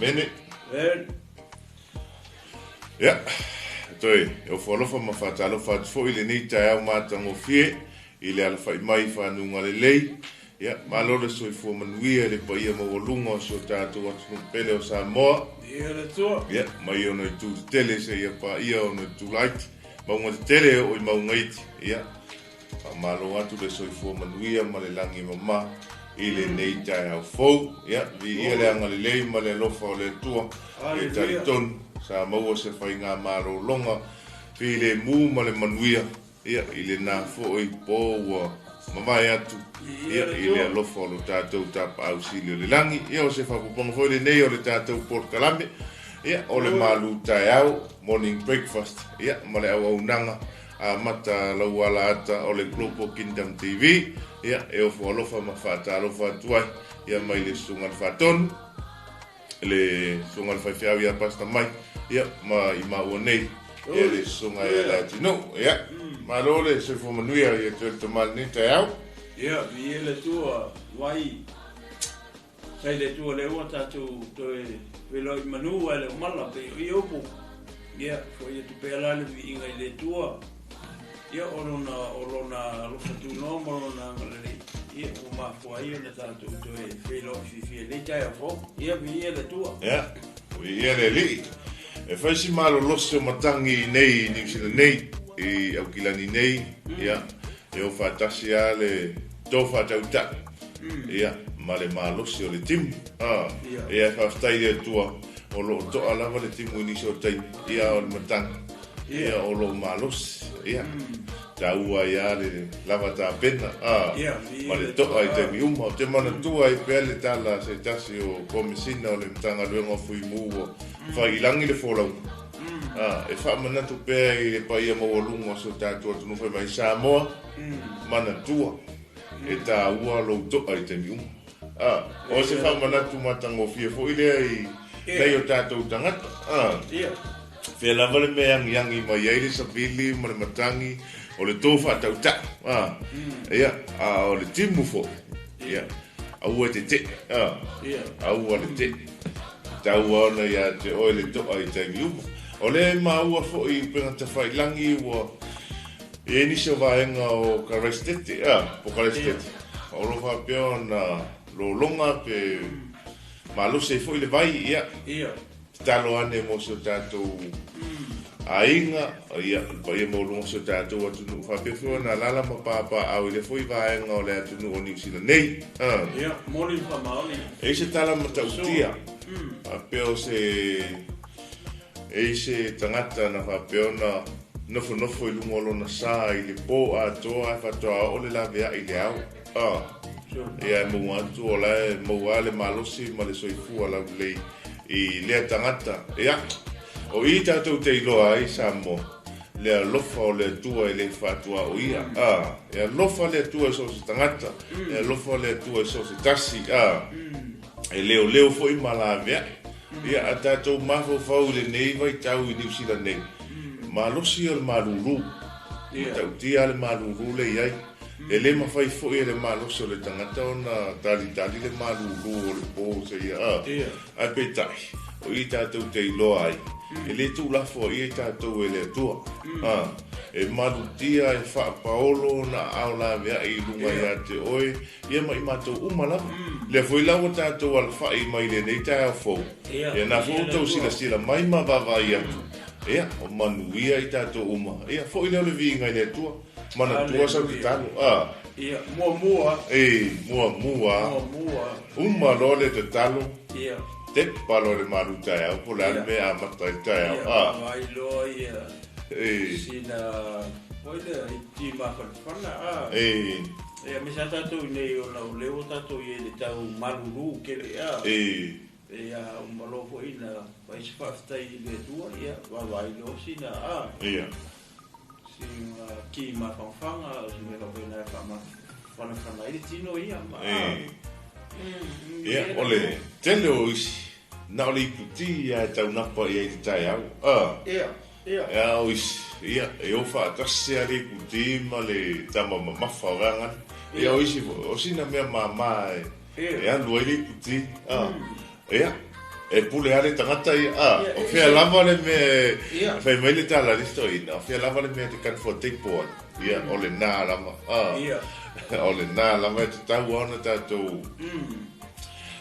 Amene. Ia, toe ofo alofa ma faatalofa atu foi i lenei taeao matagofie i le alafai mai i fanuga lelei. Ia, malo le soifua manuia i le paia maualuga o si o tatou atunuu pele o Samoa. Ia le Atua. Ia, mai ona itu tetele seia paia ona itu laiti, mauga tetele e oo i mauga iti. Ia, faamalo atu le soifua manuia ma le lagi e mama i lenei taeao fou. Ia, viia le agalelei ma le alofa o le Atua. E talitonu sa maua se faigamalologa filemu ma le manuia, ia, i lena foi po ua mavae atu, ia, i le alofa o lo tatou Tapaau Sili o le Lagi. Ia, o se faaopoopoga foi lenei o le tatou polokalame, ia, o le malu taeao, morning breakfast, ia, ma le auaunaga amata lauala ata o le Global Kingdom TV, ia, e ofo alofa ma faatalofa atu ai, ia, mai le Susuga i le Faatonu, le Susuga i le Faifeau ia Pastor Mike, ia, ma i maua nei, ia, le Susuga ia Leatinuu. Ia, malo le soifua manuia ia te oe le tama i lenei taeao. Ia, viia le Atua, vai sai le Atua lea ua tatou toe feiloai manu ae le o mala pei o ia upu. Ia, fo'i atu pea la le viiga i le Atua. Ia, o lona, o lona alofa tunoa ma lona agalelei, ia, ua mafua ai ona tatou toe feiloai fiafia i lenei taeao fou. Ia, viia le Atua. Ia, viia le Alii. E fai si malolosi o matagi i inei i Niu Sila nei, i Aukilani nei, ia, e o faatasi lava le to faatautai, ia, ma le malosi o le timu. A, ia, e faafetai i le Atua o lo o toa lava le timu i nisi o taimi, ia, a o le matagi, Ia, o lo o malosi, ia, taua ai lava le lava tapena, a, ma le to'a i taimi uma. Ou te manatua ai pea le tala a se tasi o Komesina o le Matagaluega o Fuimu ua fai i lagi le folauga, a, e faamanatu pea i le paia maualuga o si o tatou atunuu fai mai, Samoa, manatua, e taua lou to'a i taimi uma. A, o se faamanatu matagofie foi lea i nai o tatou tagata, a. Fea lava le mea e agiagi mai ai le savili ma le matagi, o le to faatautai, a, ia, a o le timu foi, ia, aua e te tee, a, aua le tee, taua ona ia te oe le toa i taimi uma. O lea e maua foi i upega tafailagi ua i ai nisi o vaega o Karaisitete, a, po o Karaisitete, o lo o faapea ona lologa pe malosi ai foi le vai, ia, Tatalo ane mo si o tatou aiga, ia, le paia maualuga o si o tatou atunuu, faapea foi ona alaala ma papaaao i lea foi vaega o le atunuu o Niu Sila nei. Ia, moni le faamaoni. E i ai se tala matautia, faapea o se, e i ai se tagata na faapea ona nofonofo i luga o lona sa i le po atoa ae faatoa oo le laveai i le ao. Ia, e maua atu o la e maua lava le malosi ma le soifua laulelei i lea tagata. Ia, o i tatou te iloa ai Samoa, le alofa o le Atua e le faatuaoia. A, e alofa le Atua i so o se tagata, e alofa le Atua i so o se tasi. A, e leoleo foi ma laveai. Ia, a tatou mafaufau i lenei vaitau i Niu Sila nei, malosi ia o le malulu, matautia lava le malulu lea e i ai. E le mafai foi e le malosi o le tagata ona talitali le malulu o le po seia a. Ae peitai, o i tatou te iloa ai, e le tuulafoaia i tatou e le Atua. A, e malutia, e faapaolo ona aao laveai i luga ia te oe, ia ma i matou uma lava. Lea foi la ua tatou alafai mai lenei taeao fou, ia na foi ua outou silasila mai ma vaavaai atu, ia, o manuia i tatou uma. Ia, foi lea o le viiga i le Atua. Manatua sau tatalo, a. Ia, muamua. E, muamua. Muamua. Uma loa le tatalo. Ia. Tepa loa le malu taeao, po o le a le mea e amata ai le taeao, a. Ia, vaai loa ia. E. Sina, foi lea, i ti mafanafana, a. E. Ia, me sa tatou i nei ona o lea ua tatou i ai i le tau malulu tele, a. E. Ia, uma loa foi na fai se faafetai i le Atua, ia, vaavaai loa sina, a. Ia. Sina ki mafangafaga, o se mea faapena e faamafanafana ai le tino ia ma. Ia, o le tele o isi, na o le iputi lava e taunapa i ai i te taeao. Ia, ia. A o isi, ia, e o faatasi lava le iputi ma le tama mamafa o Gagana. Ia, o isi foi, o sina mea mama e alu ai le iputi. Ia. E pule lava le tagata ia, a, o fea lava le mea e fai mai le tala a le isi toeaina, o fea lava le mea e te comfortable ai, ia, o lena lava, a, o lena lava e tatau lava ona tatou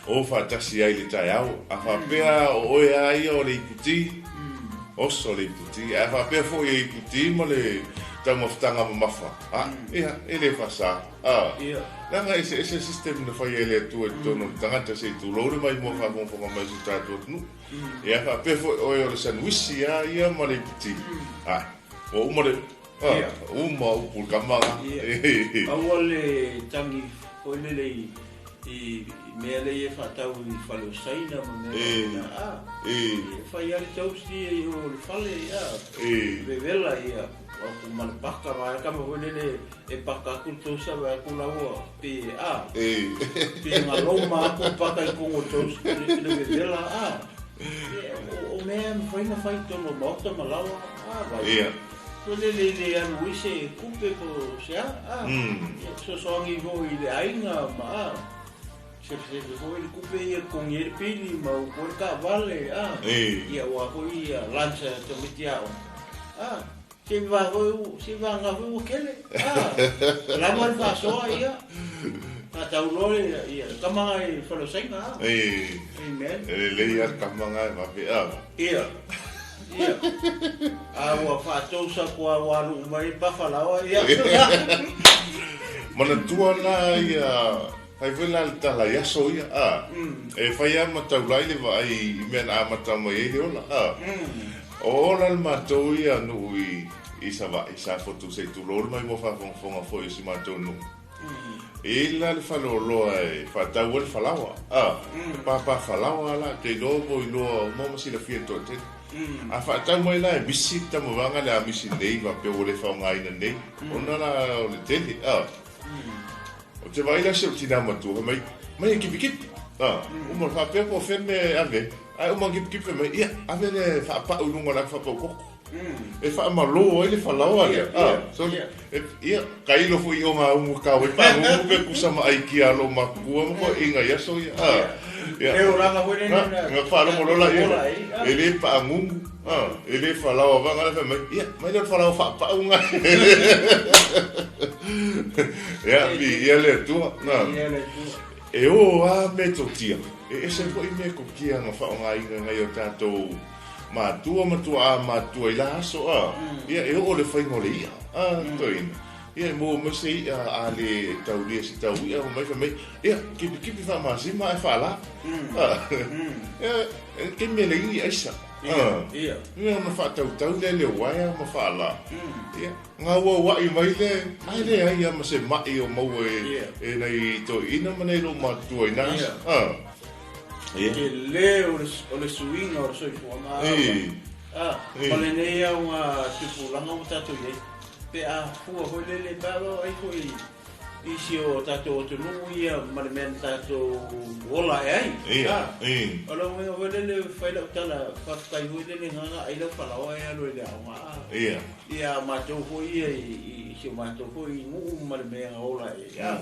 o faatasi ai i le taeao. A faapea o oe lava ia o le iputi, oso le iputi, ae a faapea foi e iputi ma le taumafataga mamafa, a, ia, e le faasa. A, leaga eseese system na faia e le Atua i totonu o le tagata se i tulou le maimoa faafogafoga mai o si o tatou atunuu. Ia faapea foi oe o le sanuisi a ia ma le iputi. A, ua uma le, a, uma upu i le kama la. Aua le tagi foi lele i i mea lea e faatau i fale o Saina ma mea faapena, a, e fai lava le toast ia i o le fale, a, vevela ia ma le paka, vae kama foi lele e paka atu le toast vae atu la ua pe, a, pe galoma atu le paka i totonu o le toast le vevela, a, o mea e mafai ona fai i totonu o maota ma laoa, a, vai. Foi lele i le alu ai se kupe po o se a, a, ia fesoasoani foi i le aiga ma a, sefe foi le kupe ia totogi ai le pili ma utu ai le taavale, a, ia aua foi ia lunch a tamaiti aoga, a, se i va foi, se i vagana foi ua tele, a, lava le faasoa ia, faatau loa ia le tama i Faleosaiga, a, amen. E lelei lava le tama lena e vave, a. Ia. Ia. A ua faatousa atu a ua alu uma ai pafa laoa ia. Manatua la ia fai foi la le tala i aso ia a. E fai lava ma taulai le vaai i mea na amata mai ai le ola a. O ola le matou ia nuu i i Savaii Safotu se i tulou le maimoa faafogafoga foi o si matou nuu. E i ai la le faleoloa e faatau ai le falaoa, a, e pāpā falaoa la, te iloa ua iloa uma ma silafia e le toatele. A faatau mai la e misi le tamovaga le a misi nei faapea ua le faaaogaina nei, ona la o le tele, a. Ou te vaai la i si ou tinā matua, fai mai, mai e kipikipi, a, uma faapea po o fea le mea e ave ai, ae uma kipikipi fai mai, ia, ave le faapau i luga o le atu faapau koko. E faamalo ai le falaoa lea. Ah, so, e, ia, kailo foi i o ngā umu ka wai pāngungu pe kusa ma aikia alo makua ma koe inga i aso ia. Ah, ia. E oranga foi nei na. Nga whaalongo lola ia. E le pāngungu. Ah, e le falaoa vanga le mai. Ia, mai le falaoa whaapau ngā. Ia, mi, ia le atua. Nā. Ia le atua. E o a me totia. E ese foi me kokia nga whaonga inga ngai o tātou Matua ma tuaa matua i la aso a ia e oo le faiga o le ia a toeaina ia e maua mai se ia a le taulia se tau ia mai fai mai ia kipikipi faamasima ae faala a ia ke mea le ingi aisa a ia ona faatautau lea le uaea ma faala ia gauaua'i mai le ae leai a ma se ma'i o maua e nai toeaina ma nai loomatua i na aso a. Ia. Tele o le, o le suiga o le soifuaga a, a, ma lenei auga tupulaga ua tatou i ai, pe a fua foi lele pe a vaai foi i isi o tatou atunuu ia ma le mea na tatou ola ae ai. Ia, A, o le uiga foi lele fai lau tala faafetai foi lele gaga ai lau falaoa e alu ai i le aoga a. Ia. Ia a matou foi ia i si o matou foi nuu ma le mea na ola ae ai. A.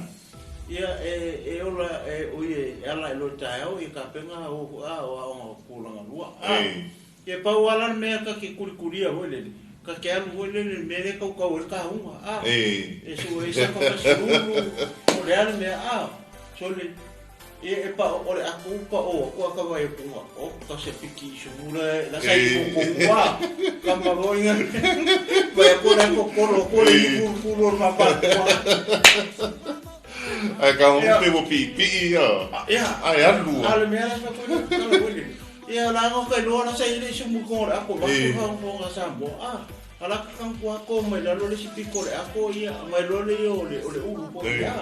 Ia, e, e ola, e, oi, e ala i loa i taeao, ia kapena o fo, a, o aoga o tulaga lua. A, ia pau lava la le mea ta te kulikulia foi lele, ta te alu foi lele i le mea lea e tautau ai le tahuga, a, e sue ai saka fasilulu, po o le a le mea, a, sole, ia e pao, o le ato ua pao atu a ka vaai atu na, oka se piki i sumula la sa i koukou, a, kama foi na, vaai atu o le ato kolo atu o le ipu kulukulu o le mapalua. Ae ka upe ua piipii ia. Ia. Ae alu. A o le mea la sa fai tala foi lele. Ia la no kai loa la sa ile su mu ko le ako va ko ko ko sa mo. A ala ka kan ko ako mai lalo le si piko le ako ia mai lo le o le o le ulu ko ia.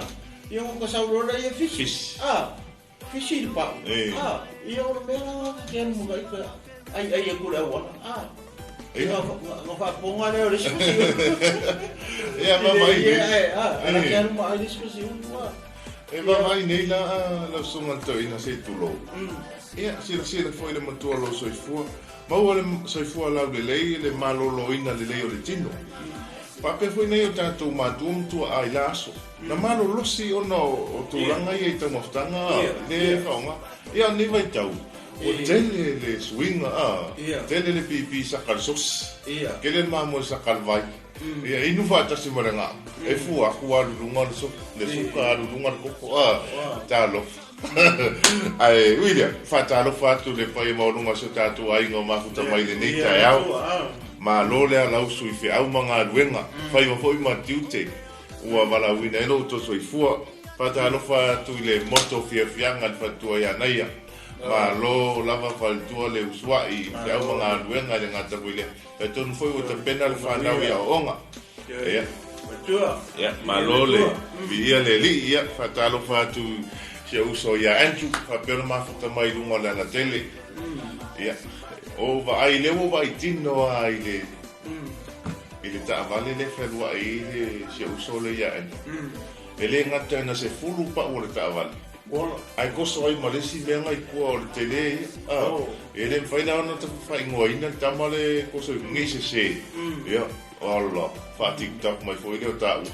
Ia ko ka sa lo le ia fish. A fish le pa. A ia o le mea la ka ke mu ka ka ai ai e ku le awala. A Ia. Nga faafofoga lea o le isi masi Ia vaavaai nei. Ia, a, ala ke alu ma ai le isi masi ulu a. E vaavaai nei la lau susuga le toeaina se i tulou. Ia, silasila foi le matua o lou soifua. Maua le soifua laulelei le maloloina lelei o le tino. Faapea foi nei o tatou matua ma tuaa i la aso. Na malolosi ona o tulaga ia i taumafataga le faaaoga. Ia, o lenei vaitau, Ua tele le suiga, tele le pipi saka le sosi, tele le mamoe saka le vai. Ia inu faatasi ma le gao. E fua aku alu i luga le suka, alu i luga le koko, talofa. Ae ui lea, faatalofa atu i le paia maualuga o si o tatou aiga o mafuta mai i lenei taeao. Malo le alausu i feau ma galuega, faiva foi ma tiute ua valaauina ai lo outou soifua. Faatalofa atu i le moto fiafiaga i le faletua ia Naia. Malo lava faletua le usuai i feau ma galuega i le gata foi lea. Talitonu foi ua tapena le fanau i aoaoga. Ia. Ia, malo le viia le Alii. Ia, faatalofa atu i si ou uso ia Andrew, faapea ona mafuta mai i luga o le alatele. Ia, o vaai, lea ua vaai tino lava i le i le taavale lea e fealuai ai le si ou uso lea ia Andrew. E le gata ina 10 pau o le taavale. Ae toso ai ma le isi mea na i tua o le tele ia. E le mafai la ona faaigoaina le tama le e toso i ne i sese. Ia, ola, faa-TikTok mai foi lea o taua.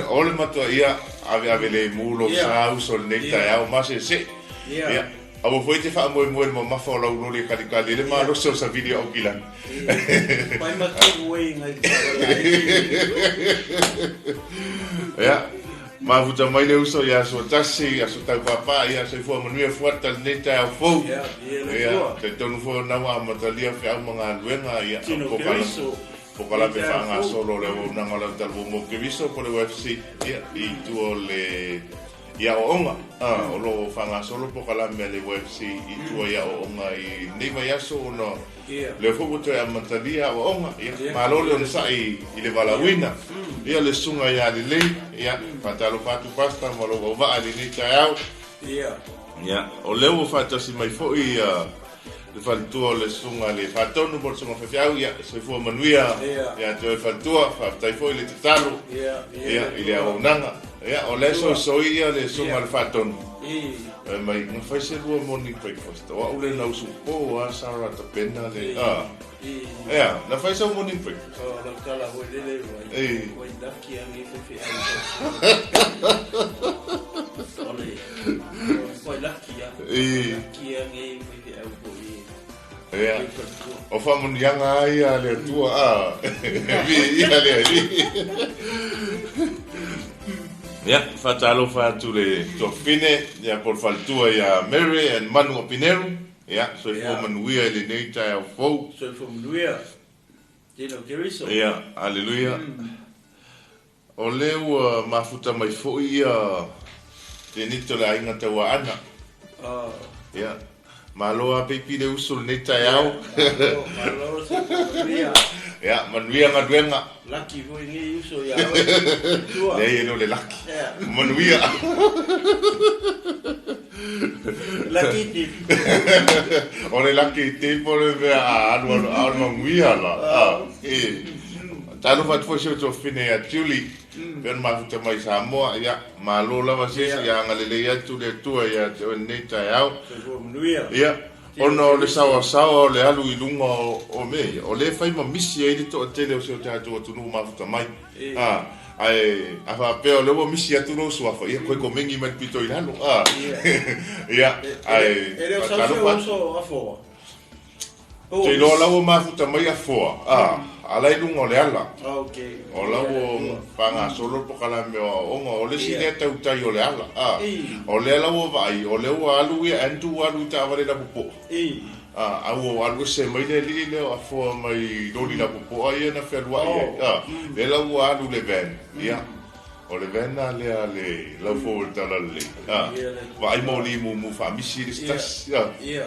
O le matua ia, aveave lemu lou sa uso i lenei taeao ma sese. Ia, aua foi e te faamoemoe i le mamafa o lau loli e kalikali ai le malosi o le savili o Aukilani. Ia, mafuta mai le uso ia Suatasi, Aso Taupāpā, ia, soifua manuia Fuata i lenei taeao fou. Ia, talitonu foi o lena ua amatalia feau ma galuega, ia, pokalame faagasolo o le auaunaga o le autalavou mo Keriso po o le UFC, ia, i tua o le i aoaoga. O lo o faagasolo pokalame a le UFC i tua i aoaoga i lenei vaiaso ona lea foi ua toe amatalia aoaoga. Ia, malo le onosai i le valaauina. Ia, le susuga ia Lelei, ia, faatalofa atu Pastor ma lou auvaa i lenei taeao. Ia, o lea ua faatasi mai foi le faletua o le susuga i le Faatonu po o le susuga faifeau, ia, soifua manuia ia te oe faletua, faafetai foi le tatalo, ia, i le auaunaga. Ia, o lea e soisoi ia le susuga i le Faatonu, fai mai, na fai se lua morning breakfast, o au lea na usupo a Sarah tapena le, a, ea, na fai sau morning breakfast. O lau tala foi lele, ua lucky a nei faifeau. O le, ua lucky a. Lucky a nei. Ia, o faamanuiaga lava ia a le Atua, a, viia le Alii. Ia, faatalofa atu le tuafafine, ia, po o le faletua ia Mary and Manu Apineru. Ia, soifua manuia i lenei taeao fou. Soifua manuia. Tino Keriso. Ia, aleluia. O lea ua mafuta mai foi ia Tenito le aiga Tauaana. Ia, malo lava peipi le uso i lenei taeao. Malo, malo, soifua manuia. Ia, manuia galuega. Laki foi lenei uso ia oe. Tua. Leai e le o le laki. Manuia. Laki tip. O le laki tip o le mea a alu alu a o le manuia la. E. Talofa atu foi si ou tuafafine ia Julie, pei ona mafuta mai i Samoa, ia, malo lava sesi, ia agalelei atu le Atua ia te oe i lenei taeao. Soifua manuia. Ia, ona o le saoasaoa o le alu i luga o mea ia, o lea e fai ma misi ai le toatele o si o tatou atunuu mafuta mai. A, ae a faapea o lea ua misi atu lou suafa, ia toe komeni mai le pito i lalo. A, ia, ae E le o sau se faatalofa atu. uso afoa. Ou te iloa la ua mafuta mai afoa, a, a la i luga o le ala. O la ua faagasolo le pokalame o aoaoga, o le isi lea tautai o le ala, a. O lea la ua vaai, o lea ua alu ia Andrew ua alu i taavale lapopoa, a, a ua alu ese mai le alii lea o afoa mai loli lapopoa ia na fealuai ai, a. Lea la ua alu le van, ia. O le van a lea a le laufou o le Talalelei, a, vaai moli mumu faamisi le isi tasi, a. Ia.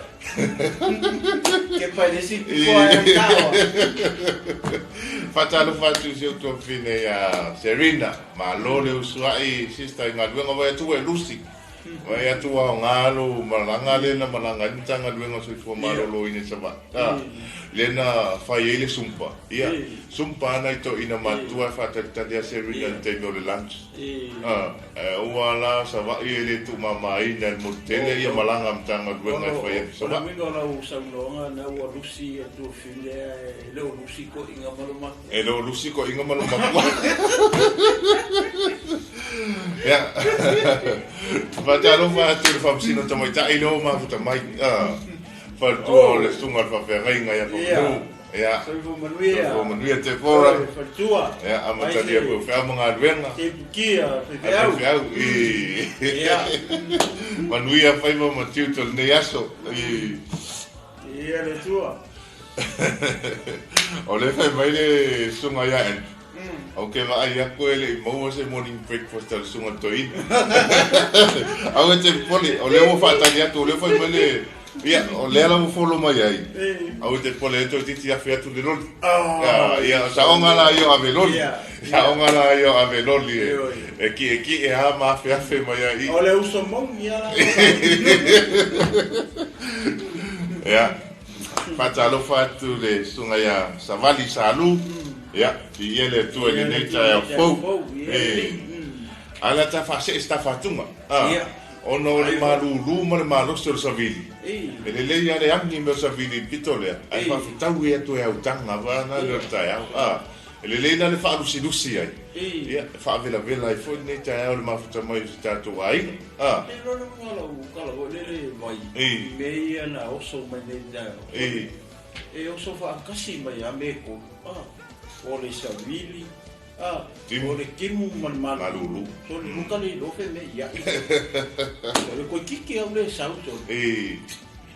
Ke pai le isi piko ai o taua. Faatalofa atu i si ou tuafafine ia Serena, malo le usuai sister i galuega, vaai atu ua e lusi. Vaai atu ua aoga lou malaga lea na malaga ai le Matagaluega o Soifua Maloloina i Savaii, a, lea na fai ai le sumpa. Ia, sumpa ana i toeaina matutua e faatalitali a Serena i le taimi o le lunch. A, aua la Savaii e le tuumamaina e le motu tele ia malaga a Matagaluega e fai atu i Savaii. O le uiga o lau saunoaga na ua lusi ia tuafafine ae le o lusi toeaiina ma lo matua. E le o lusi toeaiina ma lo matua. Ia. Faatalofa atu i le faamasino tamaitai lea ua mafuta mai. Faletua o le susuga o le faafeagaiga ia Faamanu. Ia. Soifua manuia. Soifua manuia Tepora. Faletua. Ia, amatalia foi o feau ma galuega. Tepukia, faifeau. Faifeau. Ia. Manuia faiva ma tiute o lenei aso. Ia le Atua. O lea e fai mai le susuga ia Andrew. Ou te vaai atu e le i maua se morning breakfast a le susuga toeaina. Aua e te popole, o lea ua faatali atu, o lea ua fai mai le, ia, o lea la ua follow mai ai. Aua e te popole, e toeitiiti afe atu le loli. Ia, o saoga la ia o ave loli. Saoga la ia o ave loli e kiekie lava ma afeafe mai ai i. O le uso moni lava la. Ia, faatalofa atu le susuga ia Savali Salu. Ia, viia le Atua i lenei taeao fou. Ae o le a ta faasee se tafaatuga, ona o le malulu ma le malosi o le savili. E lelei lava le agi mea o savili i le pito lea, ae faafetaui e atu e autaga vaeana le o le taeao. E lelei la le faalusilusi ai, ia, e faavelavela ai foi lenei taeao i le mafuta mai o si tatou aiga. A. E iloa le uiga o lau tala foi lele e vai i mea ia na oso mai nei i taeao. E oso faatasi mai lava mea e tolu, a, o le savili, a, o le timu ma le malulu. Sole, uka le iloa fe mea i ai. Sole, koe kiki au le sau, sole.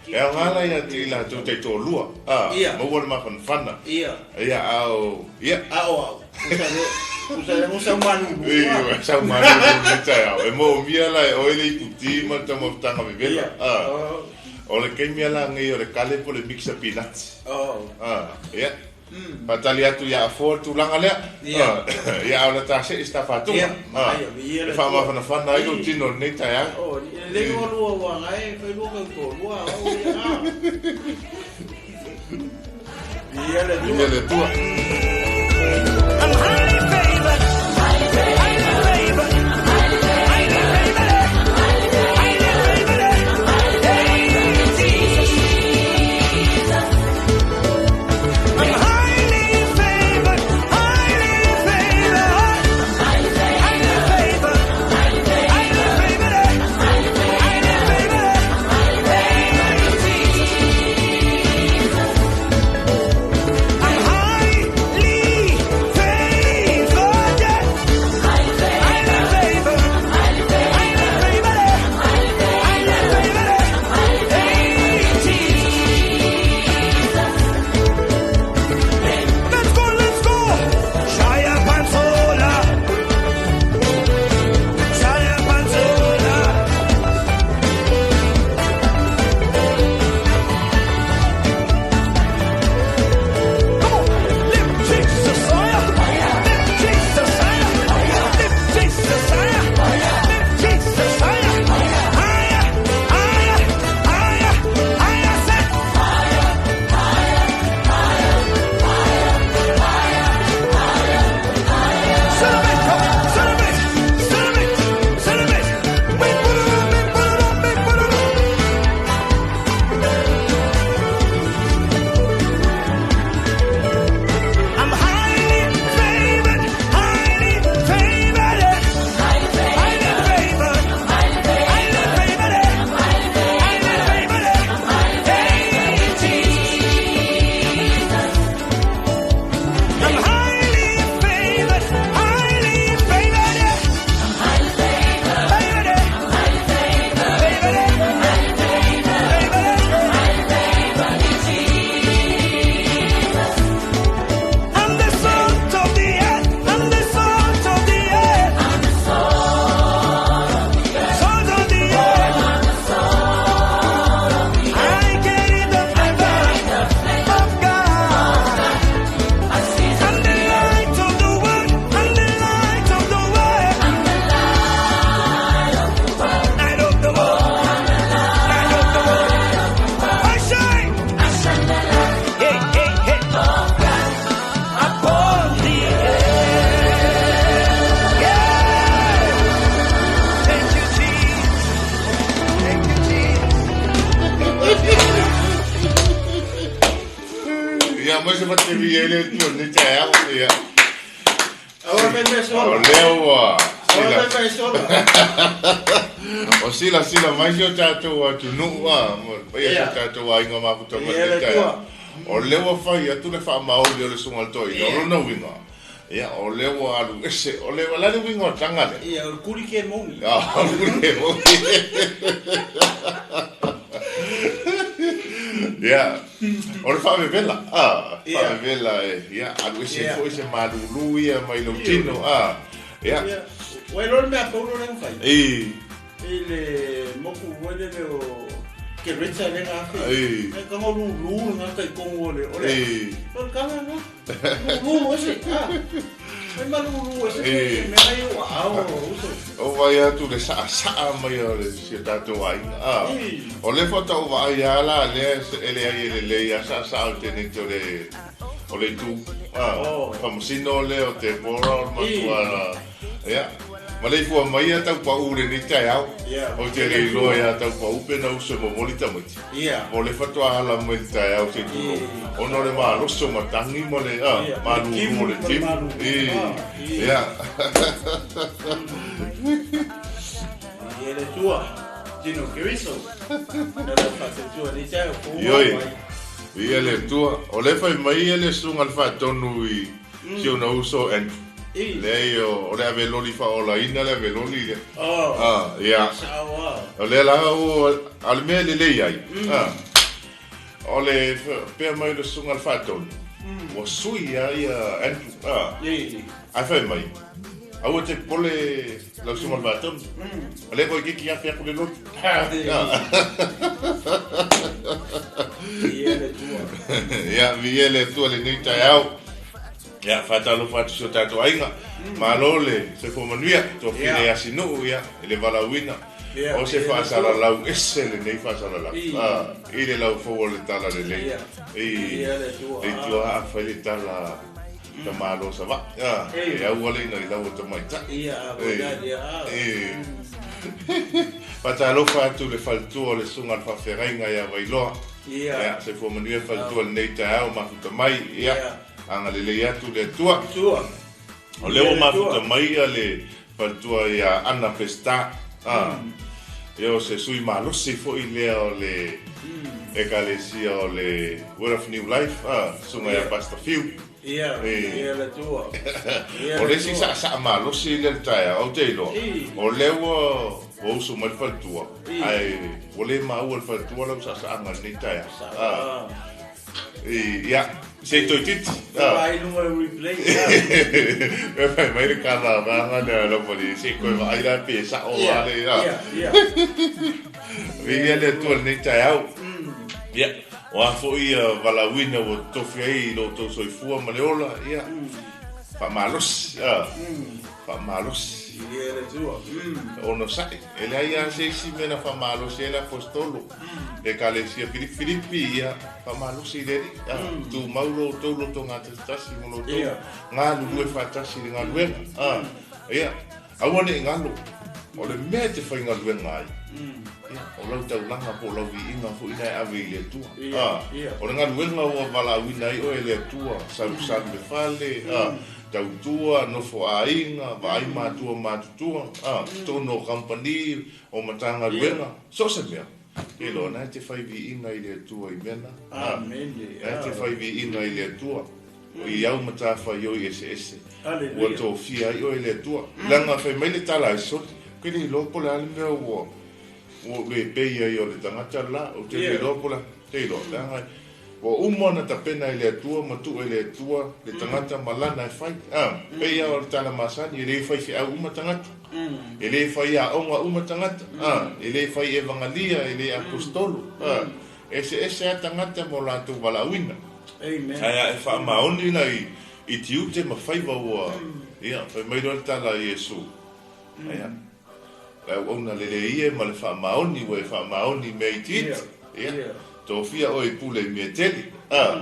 E aoga la ia te i latou taitoalua, a, maua le mafanafana. Ia, a o, ia. A o au, usa le o sau malulu. Ioe, sau malulu i lenei taeao. E moomia la e oe le iputi ma le taumafataga vevela, a. O le taimi lava lenei o le kale po o le mixa pinati. A, ia. Faatali atu ia Afoa le tulaga lea. Ia, a o le ta see se tafaatuga. E faamafanafana ai lou tino i lenei taeao. E lelei oa lua aua na e fai lua kau toalua au ia. Viia le Atua. Viia le Atua. I'm highly favored. Highly favored. Highly favored. Highly favored. Hey, Jesus. I'm highly favored. Highly favored. Highly favored. Highly favored. Highly favored. Hey, Jesus. I'm highly favored. Highly favored. Highly favored. Highly favored. Hey, Jesus. Let's go, let's go. Shaya Panzola. Shaya Panzola. Come on, lift Jesus higher. Lift Jesus higher. Lift Jesus higher. Lift Jesus higher. Higher, higher, higher, higher. Say. Celebrate, come on, celebrate, celebrate, celebrate. We put it up, we put it up, we put it up. I'm highly favored, highly favored, highly favored, highly favored, highly favored. Hey, Jesus. I'm highly favored, highly favored, favored, favored, favored. I'm the salt of the earth. I'm the salt of the earth. I'm the salt of the earth. I carry the flavor of God. I'm the light of the world. I'm the light of the world. Light of the world. Light of the world. I shine. Hey, hey, hey. Upon the earth. Yeah. Thank you, Jesus. Thank you, Jesus. Ia, mo se faatele ai le Atua i lenei taeao. Ia. Aua fai mea O sola. lea ua sila. Ua fai sola. O sila sila mai si o tatou atunuu a, ma paia si o tatou aiga mafuta mai Ia, lenei le taeao. Atua. O lea ua fai atu le faamaoni o le susuga i le toeaina, o lona uiga, ia, o lea ua alu ese, o le, o le a le uiga o taga lea? Ia, o le kuli ke moni. Ah, o le kuli ke moni. Ia, o le faavevela, ah, faavevela e, ia, alu ese foi se malulu ia mai lou tino, ah, ia. Ia, ua iloa le mea a Paulo lea na fai? I. I le moku foi lele o Kereta lea na afe. I. E kanga lulu na kai kongo o le, o le. I. O le kanga na. Lulu ese, ah. Ai ma lulu ese, I. mea ai o ao, uso. O vai atu le saʻasaʻa mai o le si o tatou aiga. Ah. I. O le faatoa ou vaai lava la lea e leai e lelei lava saʻasaʻa o le teneti o le o le itu. Ah. Oh. Faamasino lea o Deborah o le matua I. ia. Ma le ifua mai ia taupaʻu lenei taeao. Ia. Ou te le iloa iā taupaʻu pe na uso e momoli tamaiti. Ia. O le faatoa ala mai le taeao se i tulou. I. Ona o le malosi o matagi ma le ah, Ia. malulu o le Timu timu. ma le malulu. I. Ah, i. Ia. Ia le Atua. Tino Keriso. Na lau faatuatua nei taeao, fou Ioe. mai. Ia le Atua. O le fai mai ia le susuga i le faatonu i si ona uso Andrew. I. Leai o le aveloli faaolaina le aveloli lea. Oh. Ah, ia. Sao ah. O lea la ua a le mea e lelei ai. Ah. O le pea mai le susuga i le faatonu. Ua sui lava ia Andrew. Ah. I. Ae fai mai. Aua te popole lau susuga i le faatonu. O lea foi keiki afe atu le loli. Ah. Ia le Atua. Ia, viia le Atua lenei taeao. Ia, faatalofa atu si o tatou aiga. Malo le soifua manuia, tofile Ia. ia sinuu, ia, i le valaauina. Ia, O se ia le Atua. faasalalau ese lenei faasalalau. I. Ah, i le laufou o le tala lelei. Ia. I, Ia le Atua. le Atua aafa i le tala tamālo savaʻi. Ah, Ei. e aua le ina i lau o tamaitaʻi. Ia, Ei. a ia. Ei. Faatalofa atu le faletua o le susuga i le faafeagaiga ia Vailoa. Ia. Ia, soifua manuia faletua lenei taeao mafuta mai. Ia, Ia. agalelei atu le Atua. Atua. O lea ua Ia le mafuta Atua. mai ia le faletua ia Anna Pesta. Ah. Ia o se sui malosi foi lea o le ekalesia o le Word of New Life, ah, susuga ia Ia. Pastor Fiu. Ia, Ei. ia le Atua. Ia O le le isi Atua. saʻasaʻa malosi lea le taeao, ou te iloa. I. O lea ua ua uso mai le faletua. I. Ae ua le maua le faletua lau saʻasaʻaga lenei taeao. Sao Ah. ah. I, ia, se i toeitiiti. Ah. Vai luga o le replay. E fai mai le kala vaega lea lava le se i koe vaai la pe saʻo Ia, a le ah. ia, ia. Viia le Atua lenei taeao. Ia, o a foi ia valaauina ua tofi ai i lo outou soifua ma le ola, ia. Faamalosi, ah. Faamalosi. Ia le Atua. Ono saʻi, e leai lava se isi mea na faamalosi ai le apostolo. Le ekalesia Filipi, ia, faamalosi i le Alii. Ah, tumau lo outou loto gatasitasi ma lo outou Ia. galulue faatasi i le galuega. Ah, ia, aua neʻi galo. O le mea e te faigaluega ai. Ia, o lau taulaga po o lau viiga foi na e ave i le Atua. Ia, Ah, ia. o le galuega ua valaauina ai oe e le Atua, salusalu le fale, ah, tautua, nofo aiga, vaai matua matutua, ah, totonu o kampani, o matagaluega, so o se mea. Te iloa, na e te fai viiga i le Atua i mea na. Ah, Amene. na e te fai viiga i le Atua. O i au matafaioi eseese. Ua Hallelujah. tofia ai oe le Atua. Leaga fai mai le tala ai soli, ke le iloa po o le a le mea ua ua ou le pei ai o le tagata la, ou te le Ia. iloa po o le a, te iloa, leaga ua uma ona tapena i le Atua ma tuu e le Atua le tagata ma lana e fai. Ah, pei lava o le tala masani, e lē fai feʻau uma tagata. E lē fai aoga uma tagata. Ah, e lē fai evagalia, e lē apostolo. Ah, eseese lava tagata ma o latou valaauina. Amen. Ae a e faamaoni la i i tiute ma faiva ua ia fai mai loa le tala a Iesu. Ia. Le auauna lelei ia ma le faamaoni ua e faamaoni i mea itiiti. Ia. Ia. Ia. Tofia oe i pule i mea tele. Ah.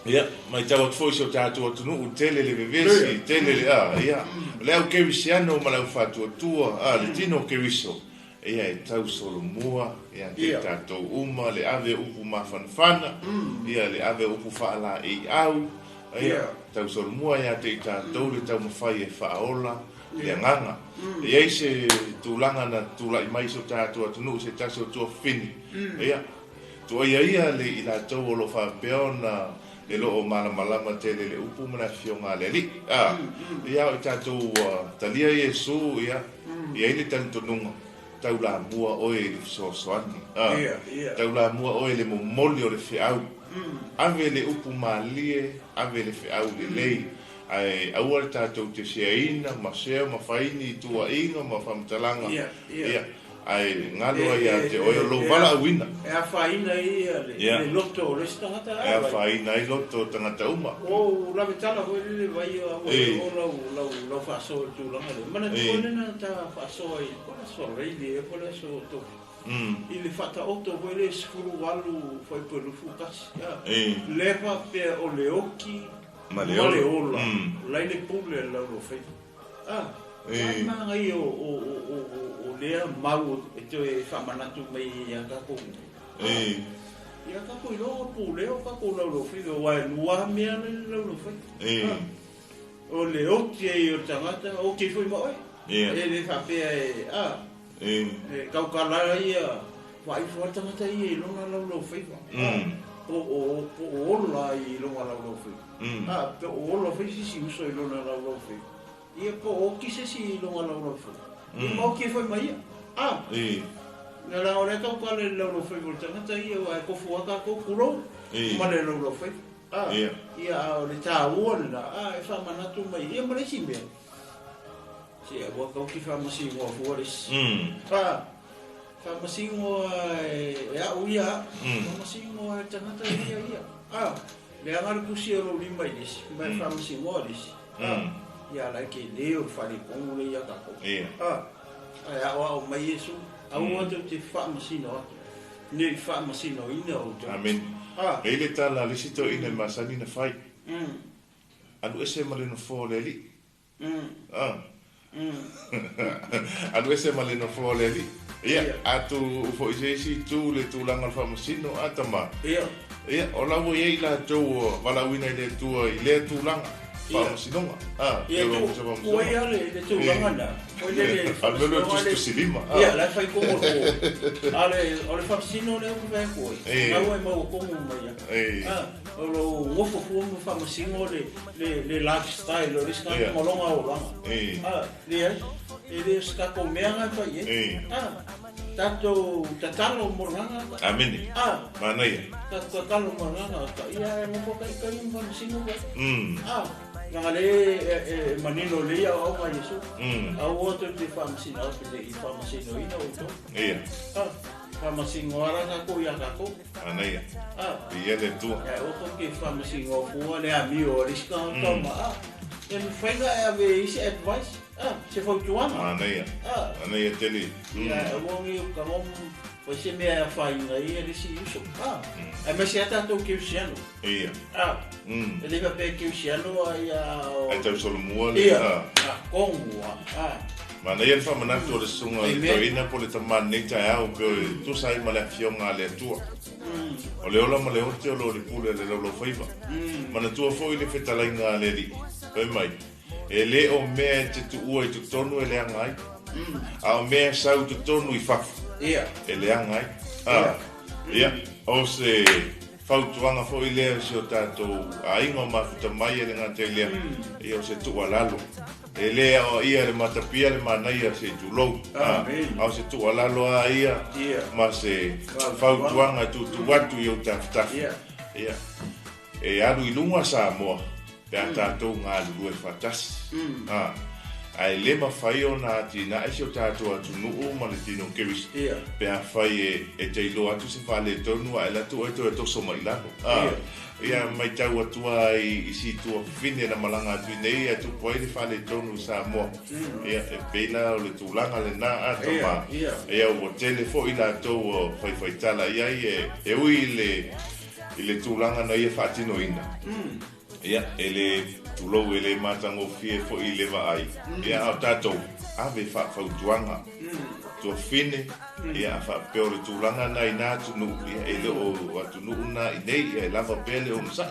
Ia, matau atu foi si o tatou atunuu tele le vevesi, tele le ah, ia. O le au kerisiano ma le au faatuatua, ah, le tino o Keriso. Ia e tau solomua, ia te Ia. tatou uma, le ave upu mafanafana, ia le ave upu faalaeiau, Ia, tausolomua ia te i tatou le taumafai e faaola le agaga. E i ai se tulaga na tulai mai i so tatou atunuu se tasi o tuafafine. Ia, tuuaia ia le i latou o lo o faapea ona e le o malamalama tele i le upu ma le afioga a le Alii. A, ia, o i tatou ua talia Iesu, ia, e i ai le talitonuga, taulamua oe i le fesoasoani. A, taulamua oe i le momoli o le feau. Ave le upu malie, ave le feau lelei. Ae aua le tatou te seaina ma sea ma fai ni tuuaiga ma faamatalaga, ia, ae galo ai ia te oe o lou valaauina. E afaina ai le loto o le isi tagata. E afaina ai loto o tagata uma. Ua ou lave tala foi lele vai ua oo lau faasoa i le tulaga lea. Manatua lena na ta faasoa i po o le aso Araili ea po o le aso Tofi i le faataoto foi lea e 18 fuaiupu 21. Lea faapea o le oki Ma le ola. La i le pule a le Laulofaiva. A, ai manaia o lea mau e toe faamanatu mai ia tatou. Ia tatou iloa pule o tatou Laulofaiva, aua e lua mea le Laulofaiva. O le oti ai o le tagata, oti foi ma oe. E le faapea e, a, e taukala ia faaifo a le tagata ia i lona laulaufaiva. Po o ola i lona laulaufaiva. A, po o ola foi se isi uso i lona laulaufaiva. Ia po o oki se isi i lona laulaufaiva. Ia ma oki ai foi ma ia. A, na leaga o lea taukala i le laulaufaiva o le tagata ia, aua e tofu lava tatou, tulou, ma le laulaufaiva. A, ia a o le taua lena, a, e faamanatu mai. Ia ma le isi mea, se aua tatou te faamasinoa fua le isi. A, faamasinoa e au ia au, faamasinoa e le tagata ia ia. A, leaga le tusi o lou lima i le isi, ma e faamasinoa le isi. A, ia la e tele o le faaletonu lea ia tatou. A, ae aoao mai Iesu, aua tou te faamasino atu, ne i faamasinoina outou. Amene. E i ai le tala a le isi toeaina e masani ona fai, Alu ese ma le nofoa o le Alii. Alu ese ma le nofoa o le Alii. Ia, a tuu foi i se isi itu le tulaga o le faamasino, a tama. Ia, o la ua i ai i latou ua valaauina i le Atua i lea tulaga, faamasinoga. A, Ia, tu ai lava le tulaga lena. Foi lele, A mea lea o le tusitusilima. Ia, la e fai tonu o le po. A o le faamasino lea ou te fai atu ai, o lena ua e maua tonu mai lava. A, o lou nofo fua ma faamasino le lifestyle o le isi tagata ma lona olaga. A, leai, e le o se tatou mea lena e fai i ai. A, tatou tatalo mo le agaga. Amene. A, Manaia. Tatou tatalo mo le agaga. Ia, e nofo taitai ma faamasino koe. A, leaga lea e manino lelei aoaoga a Iesu. Aua tou te faamasino atu ne i faamasinoina outou. Ia. A, faamasinoa la tatou ia tatou. Manaia. A. Viia le Atua. Ia, aua tou te faamasinoa fua le amio a le isi tagata ma, a, e mafai ona e ave i se advice, a, se fautuaga. Manaia. A. Manaia tele. Ia, aua ne i tago fai se mea e afaina ai le isi uso. A, aemaise lava tatou kerisiano. Ia. A, e le faapea e kerisiano a ia o. Ai tausolomua le. Ia, a tonu a. A. Manaia le faamanatu o le susuga i le toeaina po o le tama i lenei taeao pei e tusa ai ma le afioga a le Atua. O le ola ma le ote o lo o le pule a le laulaufaiva. Manatua foi le fetalaiga a le Alii, fai mai, E le o mea e te tuua i totonu e leaga ai, a o mea e sau i totonu i fafo e leaga ai. A, ia, o se fautuaga foi lea i si o tatou aiga o mafuta mai e le gata i lea, ia o se tuualalo. E le aoaia e le matapia le manaia se i tulou, a, a o se tuualalo lava ia ma se fautuaga e tuutuu atu i ou tafatafa. Ia, e alu i luga Samoa pe a tatou galulue faatasi. A, ae le mafai ona atinae si o tatou atunuu ma le tino Keriso pe afai e te iloa atu se faaletonu ae alu atu oe toe toso mai i lalo. A, ia matau atu lava i si tuafafine na malaga atu i nei ae tupu ai le faaletonu i Samoa. Ia, e pei la o le tulaga lena a tama. Ia, ua tele foi latou ua faifaitala i ai e ui i le i le tulaga na ia faatinoina, ia, e le, tulou, e le matagofie foi i le vaai, ia, a o tatou, ave faafautuaga, Tuafine, ia a faapea o le tulaga na i na atunuu, ia e le o atunuu na i nei, ia e lava pea le onosai.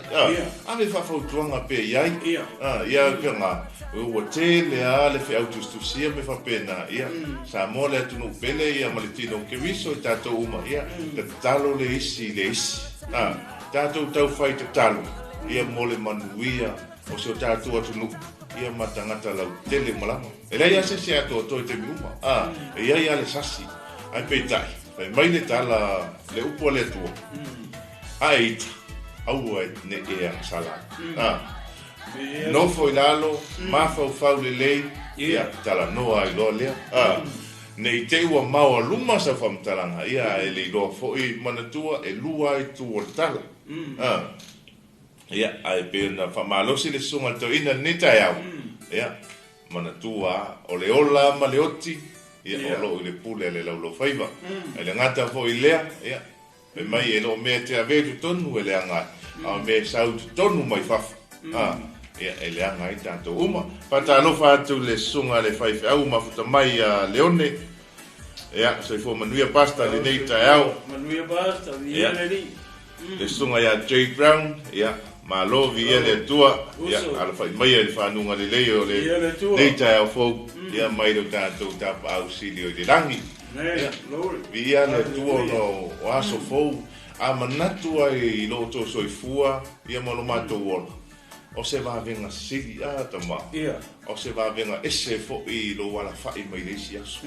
Ave faafautuaga pea i ai. Ia pega, ua tele lava le feau tusitusia ma faapena, ia Samoa le atunuu pele ia ma le tino o Keriso i tatou uma, ia tatalo le isi i le isi. Tatou taufai tatalo, ia mo le manuia o si o tatou atunuu, ia ma tagata lautele uma lava. E leai lava se isi e atoatoa i taimi uma, a, e i ai lava le sasi. Ae peitai, fai mai le tala, le upu a le Atua, A e ita, aua e ne i e agasala atu. A, nofo i lalo, mafaufau lelei, ia, talanoa ai loa lea. A, ne i te i ua maoaluma sau faamatalaga, ia, ae le iloa foi, manatua, e lua itu o le tala. A. Ia, ae pei ona faamalosi le susuga i le toeaina i lenei taeao, ia, manatua lava, o le ola ma le oti, ia, o lo o i le pule a le laulaufaiva. Ae le gata foi i lea, ia, fai mai e le o mea e te avea i totonu e leaga ai, a o mea e sau i totonu mai fafo, a, ia, e leaga ai tatou uma. Faatalofa atu i le susuga i le faifeau mafuta mai ia Leone, ia, soifua manuia Pastor i lenei taeao. Manuia Pastor, viia le Alii. Le susuga ia Jay Brown, ia, malo viia le Atua, ia, alafai maia i le fanuga lelei o lenei taeao fou, ia, mai lo tatou Tapaau Sili o i le lagi. Ia, viia le Atua ona o aso fou, a manatu ai i lo outou soifua, ia ma lo matou ola, o se vavega sili, a tama, o se vavega ese foi i lou alafai mai le isi aso.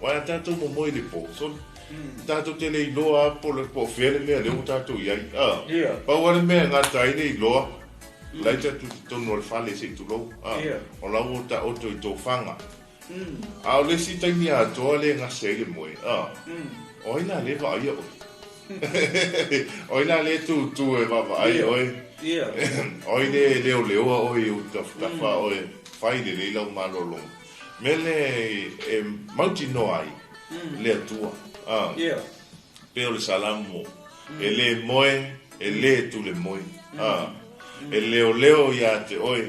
Aua a tatou momoe i le po, sole, tatou te le iloa lava po o fea le mea lea ua tatou i ai. Pau lava le mea e gata ai le iloa, o la e tatou i totonu o le fale se i tulou, o la ua taoto i tofaga. A o le isi taimi atoa lea e gase ai le moe, o ai la lea e vaaia oe? O ai la lea e tūtū e vaavaai oe? O ai lea e leoleoa oe i ou tafatafa oe fai lelei lau malologa? Mea lea e mautinoa ai le Atua, pei o le Salamo, e le moe, e le tule moe, e leoleo iā te oe,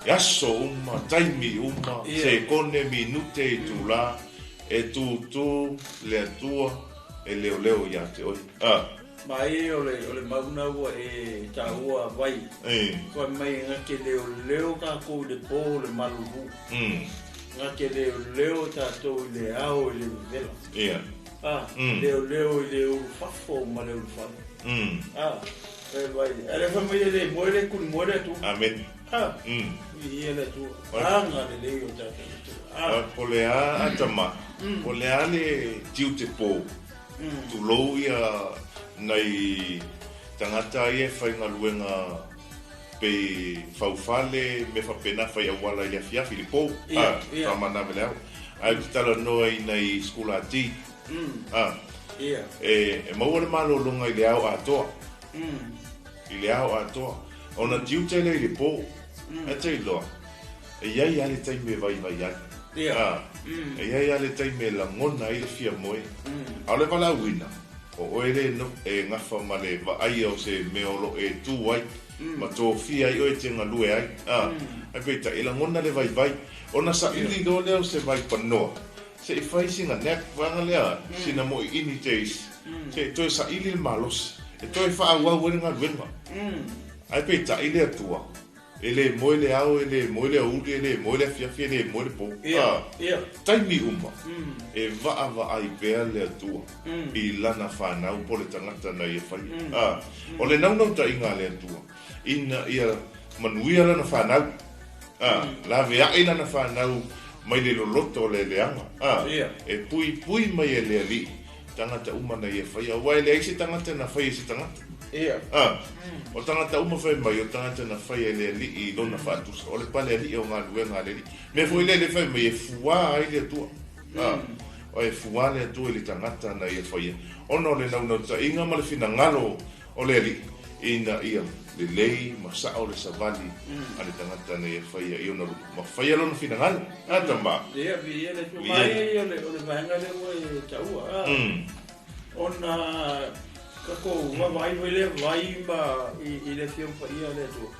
i aso uma, taimi uma, sekone, minute, itulā, e tūtū le Atua e leoleo iā te oe. Ma e o le mau lena ua e taua vai. Fai mai e gake leoleo tatou i le po o le malulu. Gake leoleo tatou i le ao i le vevela. Leoleo i le ulufafo ma le ulufale. E vai, a le fai mai e le moe le kuni moe le Atua. Amen. Viia le Atua. Agalelei o tatou Atua. Po le a Adama, po le a le tiute po, tulou ia nai tagata ia e faigaluega pei faufale, mea faapena, fai auala i le afiafi, i le po, faamanava i le ao. Ae ou te talanoa i nai sikulati, e maua le malologa i le ao atoa. I le ao atoa. Ona tiute lea i le po, e te iloa, e i ai lava le taimi e vaivai ai. E i ai lava le taimi e lagona ai le fia moe. A o le valaauina, o oe lea e gafa ma le vaaia o se mea o lo o e tu ai, ma tofia ai oe e te galue ai. Ae peitai, e lagona le vaivai. Ona saili loa lea o se vaipanoa, se i fai sina nap vaega lea, sina moiini te isi, se i toe saili le malosi, e toe faaauau ai le galuega. Ae peitai le Atua, e le moe le ao, e le moe le aoauli, e le moe le afiafi, e le moe le po. Taimi uma, e vaavaai pea le Atua i lana fanau po o le tagata na ia faia. O le naunautaiga a le Atua, ina ia manuia lana fanau, laveai lana fanau mai le loloto o le leaga, e puipui mai e le Alii tagata uma na ia faia, aua e leai se tagata na faia e se tagata. O tagata uma fai mai, o tagata na faia e le Alii i lona faatusa, o le pale alii o galuega a le Alii. Mea foi lea le fai mai e fuā ai le Atua. O e fuā le Atua i le tagata na ia faia, ona o le naunautaiga ma le finagalo o le Alii, ina ia lelei ma sao le savali a le tagata na ia faia i ona luma, ma faia lona finagalo. A tama. Ia, viia le Atua. Ma ia o le vaega lea ua e taua, a. Ona tatou vaavaai foi lea vai ma i le Afioga Paia a le Atua.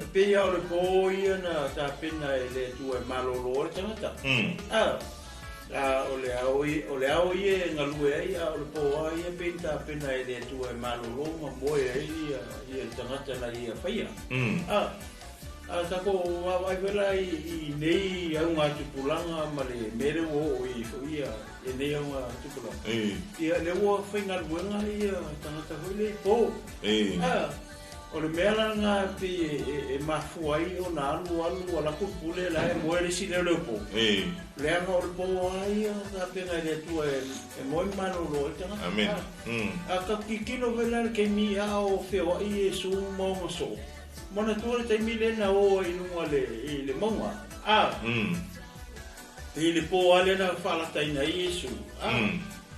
E pei lava o le po ia na tapena e le Atua e malolo ai le tagata. A. A o le ao ia, o le ao ia e galue ai, a o le pō lava ia pei na tapena e le Atua e malolo ma moe ai ia, ia le tagata na ia faia. A, a tatou vaavaai foi la i, i nei augatupulaga ma le mea lea ua oo i ai foi ia, ia nei augatupulaga. Ia, lea ua faigaluega ia tagata foi lea i pō. A. O le mea la lena e pei e mafua ai ona alu alu ala atu le pule la e moe le isi leo leo po. Leaga o le po lava ia na tapena e le Atua e moe ma malolo ai le tagata. Amen. A tatou tilotilo foi la i le taimi a o feoai Iesu ma ona soo, manatua le taimi lea na o ai i luga i le mauga, a i le po lava lea na faalataina ai Iesu, a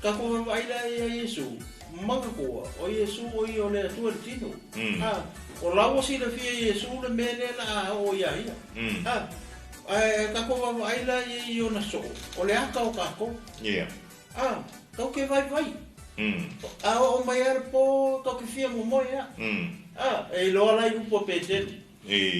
tatou vaavaai la ia Iesu, Manatua, o Iesu o ia o le Atua i le tino. A, o la ua silafia e Iesu le mea lea la a oo iā ia. A, ae tatou vaavaai la ia i ona soo, o le ata o tatou. A, tatou te vaivai. A oo mai lava le po, tatou te fia momoe lava. A, e iloa la i upu a Petelu.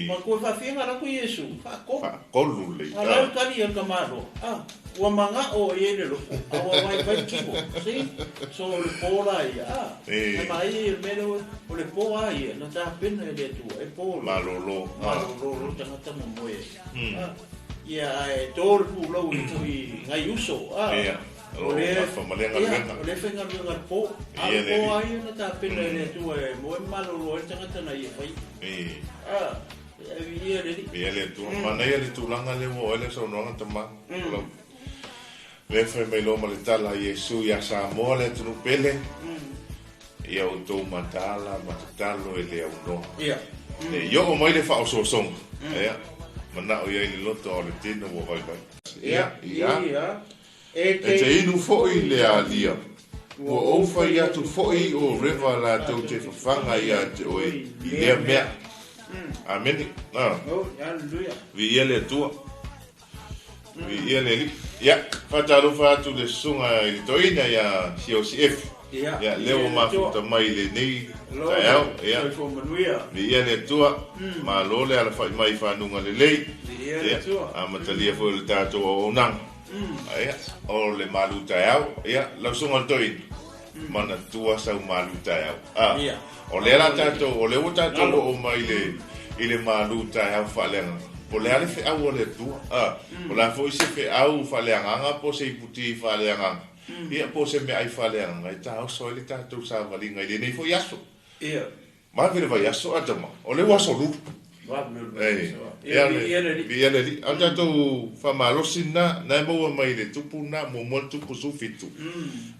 Manatua e faafiaga alu atu Iesu, faatolu. Faatolu le A la e tali ia le tamaloa, a, ua manao i ai le loto, a ua vaivai le tino. See? So o le po la ia, a, ae manaia ia le mea lea, o le po a ia, na tapena e le Atua, e po loa. Malolo. Malolo loa le tagata ma moe ai. A, ia, ae to le pulou i i nai uso, a. Ia, O lea, gafa ma lea galuega. Ia, o lea faigaluega le po. A o le po lava ia na tapena e le Atua e moe ma malolo ai le tagata na ia faia. A, e viia le Alii. Viia le Atua. Manaia le tulaga lea ua oo ai le saunoaga tama. Lea fai mai loa ma le tala a Iesu ia Samoa le atunuu pele, Ia outou mataala ma tatalo e le aunoa. Ne i oo mai le faaosoosoga, ia, manao i ai le loto a o le tino ua vaivai. Ia, ia. E te inu foi le alia. Ua ou fai atu foi o Reva latou te fafaga ia te oe i lea mea. Amene. Viia le Atua. Viia le Alii. Ia, faatalofa atu le susuga i le toeaina ia COCF. Ia, lea ua mafuta mai i lenei taeao. Ia, viia le Atua. Malo le alafai mai i fanuga lelei. Ia, amatalia foi o le tatou auaunaga. Ia, o le malu taeao. Ia, lau susuga i le toeaina, manatua sau malu taeao. A, o lea la tatou, o lea ua tatou oo mai i le, i le malu taeao faaleagaga. Po o le a le feau a le Atua? A, o le a foi se feau faaleagaga po o se iputi faaleagaga? Ia, po o se meaai faaleagaga e taoso ai le tatou savaliga i lenei foi aso. Vave le vaiaso Adama, o lea ua aso lulu. Vave le vaiaso. Ia, viia le Alii. Viia le Alii. A o le tatou faamalosi lena, na e maua mai i le tupu lena, muamua le tupu 17.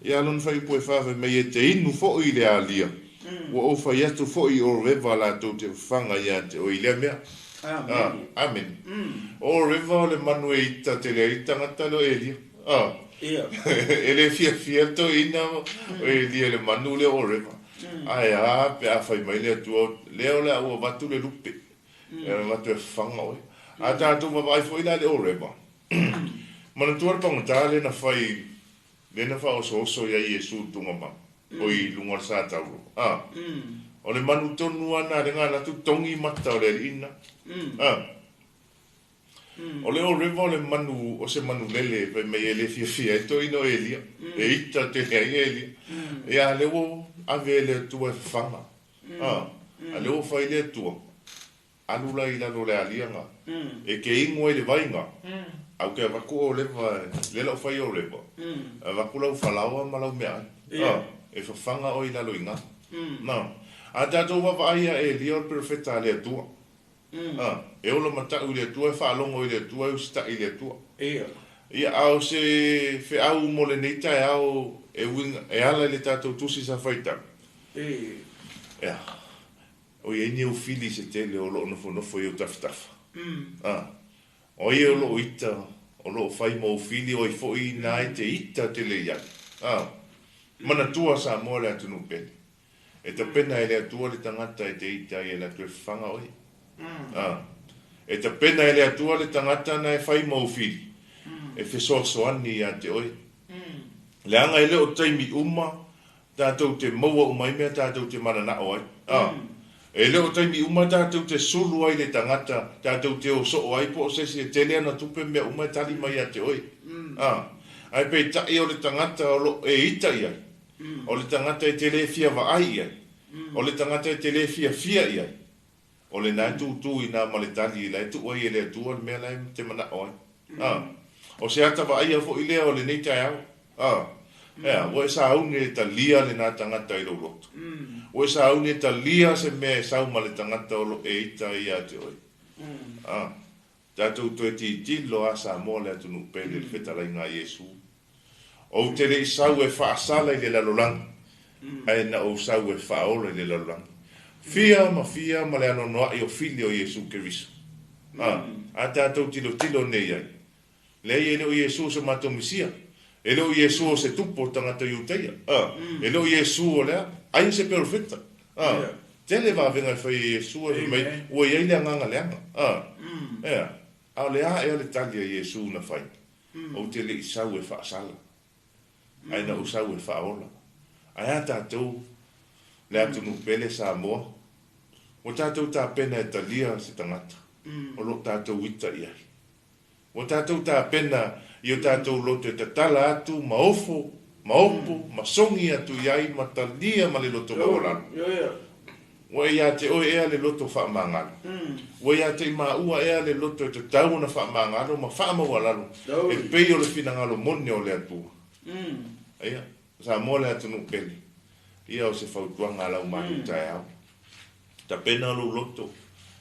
Ia, lona fuaiupu e fa fai mai e te inu foi i le alia, ua ou fai atu foi o Reva latou te fafaga ia te oe i lea mea. Amene. Amene. O Reva o le manu e ita tele ai le tagata lea o Elia. E le fiafia le toeaina o Elia i le manu lea o Reva. Ae a pe a fai mai le Atua, lea o le a ua avatu le lupe, e avatu e fafaga oe. A tatou vaavaai foi la i le Oreva, manatua le pagota lea na fai, lea na faaosooso i ai Iesu i le tugamau, oi i luga o le sa tauro, a, o le manu tonu lava lena lea na alu atu togi mata o le alii lena, a. O le Oriva o le manu, o se manu lele fai mai e le fiafia ai toeaina o Elia, e ita tele ai Elia. Ia, a lea ua ave e le Atua e fafaga. A, a lea ua fai le Atua, alu la i lalo o le alia na, e ke inu ai le vai na, a ou ke avatu Oleva, lea la ou fai Oleva, avatu lau falaoa ma lau meaai, a, e fafaga oe i lalo i ina. Na, a tatou vaavaai ia Elia o le perofeta a le Atua. A, e ola matau i le Atua, e faalogo i le Atua, e usitai i le Atua. Ia, a o se feau mo lenei taeao e uiga, e ala i le tatou tusi sa faitau. Ia, o i ai ni ou fili se tele o lo o nofonofo i ou tafatafa. A, o ai o lo o ita, o lo o fai ma ou fili, o ai foi na e te ita tele i ai. A, manatua Samoa le atunuu pele. E tapena e le Atua le tagata e te ita ai e latou e fafaga oe. A. E tapena e le Atua le tagata na e fai ma ou fili, e fesoasoani ia te oe. Leaga e le o taimi uma tatou te maua uma ai mea tatou te mananao ai. A. E le o taimi uma tatou te sulu ai le tagata tatou te o soo ai po o se isi e tele ana tupe mea uma e tali mai ia te oe. A. Ae peitai o le tagata o lo o e ita i ai, o le tagata e te le fia vaai i ai, o le tagata e te le fiafia i ai, o lena e tūtū i ina ma le tali la e tuu ai e le Atua le mea la e te manao ai. A, o se ata vaaia foi lea o lenei taeao. A, ea, ua e sauni e talia lena tagata i lou loto. Ua e sauni e talia se mea e sau ma le tagata o lo o e ita ai ia te oe. A, tatou toe tilotilo a Samoa le atunuu pele i le fetalaiga a Iesu. Ou te le i sau e faasala i le lalolagi, ae na ou sau e faaola i le lalolagi. Fia ma fia ma le anoanoai o fili o Iesu Keriso. A, a tatou tilotilo nei ai. Leai, e le o Iesu o se matou Mesia. E le o Iesu o se tupu o tagata Iutaia. A, e le o Iesu o le a? Ai o se perofeta. A, tele vavega e fai e Iesu e fai mai, ua i ai le agaga leaga. A, ea, a o le a ea le tali a Iesu na fai? Ou te le i sau e faasala, ae na ou sau e faaola. Ae a tatou, le atunuu pele Samoa, ua tatou tapena e talia se tagata o lo o tatou ita i ai. Ua tatou tapena i o tatou loto e tatala atu ma ofo, ma opo, ma sogi atu i ai ma talia ma le loto maualalo. Ua e ia te oe ea le loto faamagalo? Ua ia te i maua ea le loto e tatau ona faamagalo ma faamaualalo e pei o le finagalo moni o le Atua? Ia, Samoa le atunuu pele. Ia o se fautuaga a lau matou taeao. Tapena lou loto.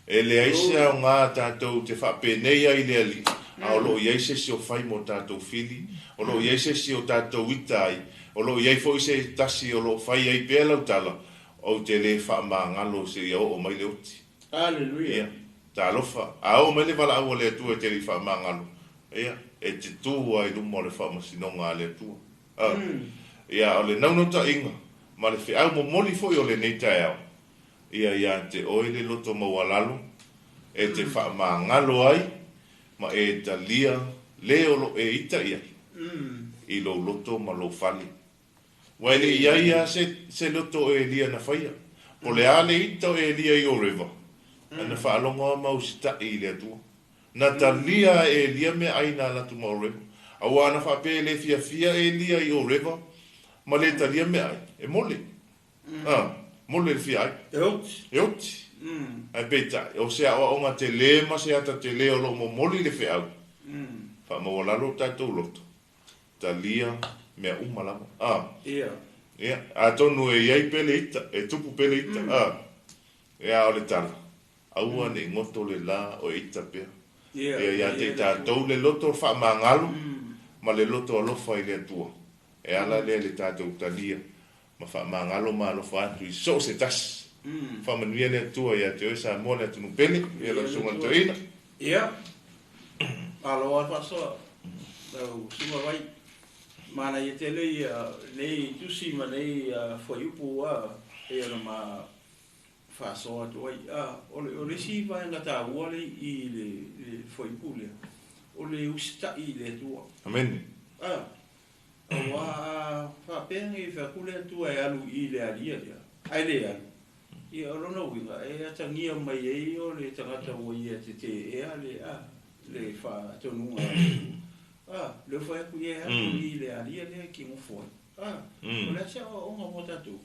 E leai se aoga tatou te faapenei ai i le Alii, a o lo o i ai se isi o fai mo tatou fili, o lo o i ai se isi o tatou ita ai, o lo o i ai foi se tasi o lo o fai ai pea lau tala, Ou te le faamagalo seia oo mai le oti. Aleluia. Ia, talofa, a oo mai le valaau a le Atua e te le i faamagalo, ia, e te tu lava i luma o le faamasinoga a le Atua. A, ia, o le naunautaiga ma le feau momoli foi o lenei taeao, ia ia te oe le loto maualalo e te faamagalo ai ma e talia le o lo o e ita i ai i lou loto ma lou fale. Ua e le i ai lava se, se loto o Elia na faia. Po o le a le ita o Elia i Oreva, na faalogo lava ma usitai i le Atua. Na talia e Elia meaai na alu atu ma Oreva. Aua ana faapea e le fiafia Elia i Oreva ma le talia meaai, e mole. A, mole le fia ai. E oti. E oti. Ae peitai, o se aoaoga tele ma se ata tele o lo o momoli le feau, faamaualalo o tatou loto. Talia mea uma lava. A. Ia. Ia, atonu e i ai pea le ita, e tupu pea le ita. A. Ia, a o le tala, aua ne i goto le la o e ita pea. Ia, Ia ia te i tatou le loto faamagalo ma le loto alofa i le Atua. E ala lea i le tatou talia ma faamagalo ma alofa atu i so o se tasi. Faamanuia le Atua ia te oe Samoa le atunuu pele, ia lau Susuga i le Toeaina. Ia, malo lava le faasoa lau Susuga Vai. Manaia tele ia nei tusi ma nei fuaiupu ua pei ona ma faasoa atu ai. O le, o le isi vaega taua lea i le, le fuaiupu lea, o le usitai i le Atua. Amene. Aua a faapea nei fai atu le Atua e alu i le alia lea, ae le alu, ia o lona uiga e atagia mai ai o le tagata ua ia tetē ea le, a, le faatonuga a le Atua. A, lea ua fai atu ia e alu i le alia lea e te nofo ai. A, o le a se aoaoga mo tatou?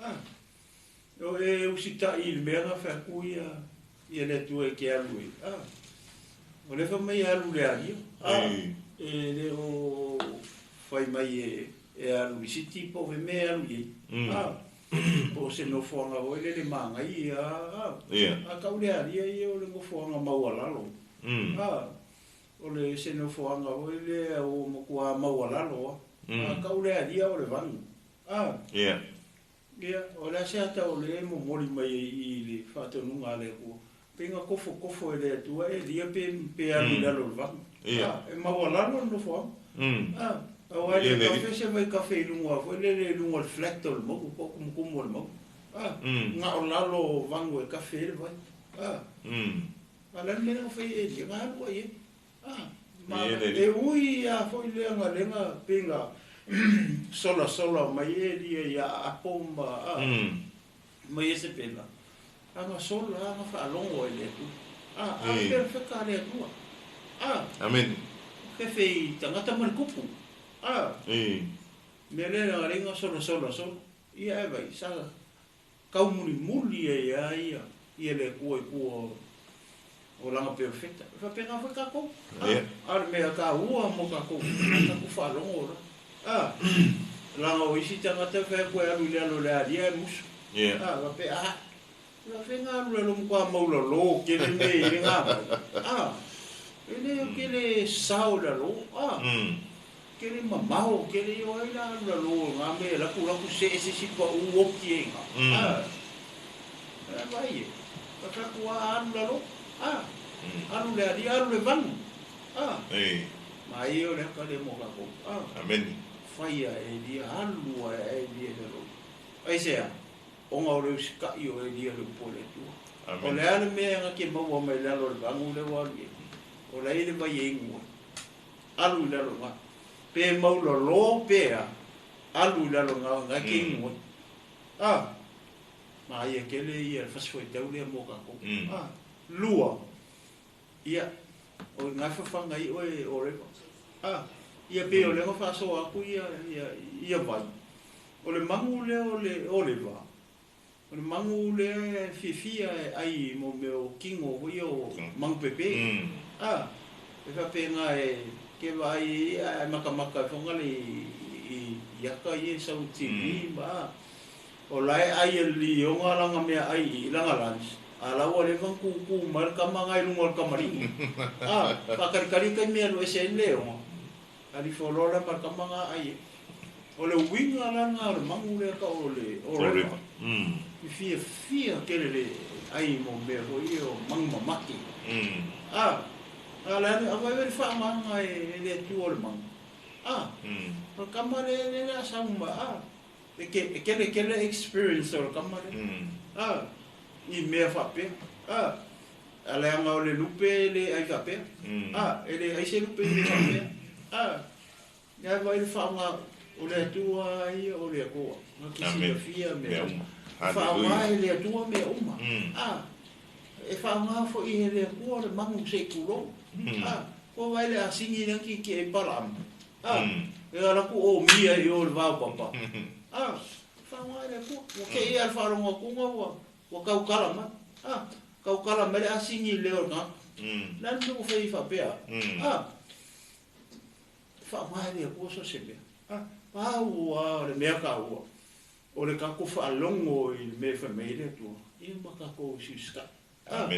A, o e usitai i le mea na fai atu ia, ia le Atua e te alu ai. A, o lea fai mai e alu i le alia. A, e le o fai mai e, e alu i Siti po o le mea e alu i ai. A, po o se nofoaga foi lele manaia. A, a tau le alia ia o le nofoaga maualalo. A, o le se nofoaga foi lea ua matua maualalo lava. A tau le alia o le vanu. A, Ia, o le a se ata o lea e momoli mai ai i le faatonuga a le Atua? Pe na kofokofo e le Atua Elia pe, pe alu i lalo o le vanu. A, e maualalo le nofoaga. A, aua e le kafe se vaikafe i luga foi lele i luga o le flat o le mauga po o kumukumu o le mauga. A, na o lalo o vanu e kafe ai le vai. A, a o le a le mea lea na fai e Elia? Na alu ai e. A, ma e ui a foi lea na lega pe na sola sola mai Elia ia Apo ma a, ma Iesepela, a na sola a na faalogo ai le Atua. A, a perefeka le Atua. A, Amene. Fefe i tagata ma le kupu. A, mea lea na alai na sola sola sola. Ia e vai, sa kau mulimuli ai ia ia, ia le Atua i tua o lana perofeta. E faapena foi tatou. A, a o le mea taua mo tatou, tatou faalogo la. A, leaga o isi tagata e fai atu e alu i le alo o le alia e musu. A, faapea, a, faafefea na alu lalo matua maulalo tele mea i lena vai. A, e le o tele sao i lalo. A, tele mamao, tele o ai la alu lalo o ngā mea laku laku se ese si pa u oki e ngā. A, e vai e, faafeatu a alu lalo. A, alu le alia, alu le vanu. A, ma ia o le aka lea mo tatou. A, Amene. Faia e Elia, alu a e Elia i lalo. Aisea, ona o le usita'i o Elia i le upu a le Atua. O le a le mea e na te maua mai lalo o le vagu lea ua alu i ai? O la e i le vai e inu ai. Alu i lalo i ina. Pe maulalo pe a, alu i lalo i ina, o ina e te inu ai. A, ma ia tele ia le fasifuaitau lea mo tatou. A, lua, ia, o ina e fafaga ai oe o leva. A, ia pei o lea na faasoa atu ia, ia, ia vai. O le magu lea o le oleva, o le magu lea e fiafia e ai mo mea o tino foi ia o magu pepe. A, e faapena e ke vaai ai ae makamaka e foga le i i aka ia e sau i TV ma a. O la e ai e le lioga lana mea ai i lana lunch, a la ua leva ona tutu mai le tama na i luga o le tamalii. A, faakalikali taimi e alu ese ai le leoga. Ali foloa la ma le tama na ai e. O le uiga la lena o le magu lea tau o le Oreva. I fiafia tele le ai mo mea foi ia o magu mamate. A, a le a vaivai le faaaogaga e le Atua o le magu. A, o le tama lea lea le a sau ma, a, e ke, e kele kele experience o le tama lea. A, i mea faapea. A, A leaga o le lupe e le ai faapea. A, e le ai se lupe i mea faapea. A, ia vaai le faaaoga o le Atua ia o le Atua. Na te silafia mea uma. E faaaoga e le Atua mea uma. A, e faaaoga foi e le Atua le magu se i tulou. A, kua vaai le asini lea na tietie ai Palaama. A, e ala atu omia i o i le vao papa. A, e faaaoga e le Atua. Ua te i lava le faalogo atuga ua Ua tautala mai. A, tautala mai le asini i le leo o le tagata. Le a le mea ua fai ai faapea? A, e faaaoga e le Atua so o se mea. A, pau lava o le mea taua, o le tatou faalogo i le mea e fai mai ai le Atua, ia ma tatou siusitai. A,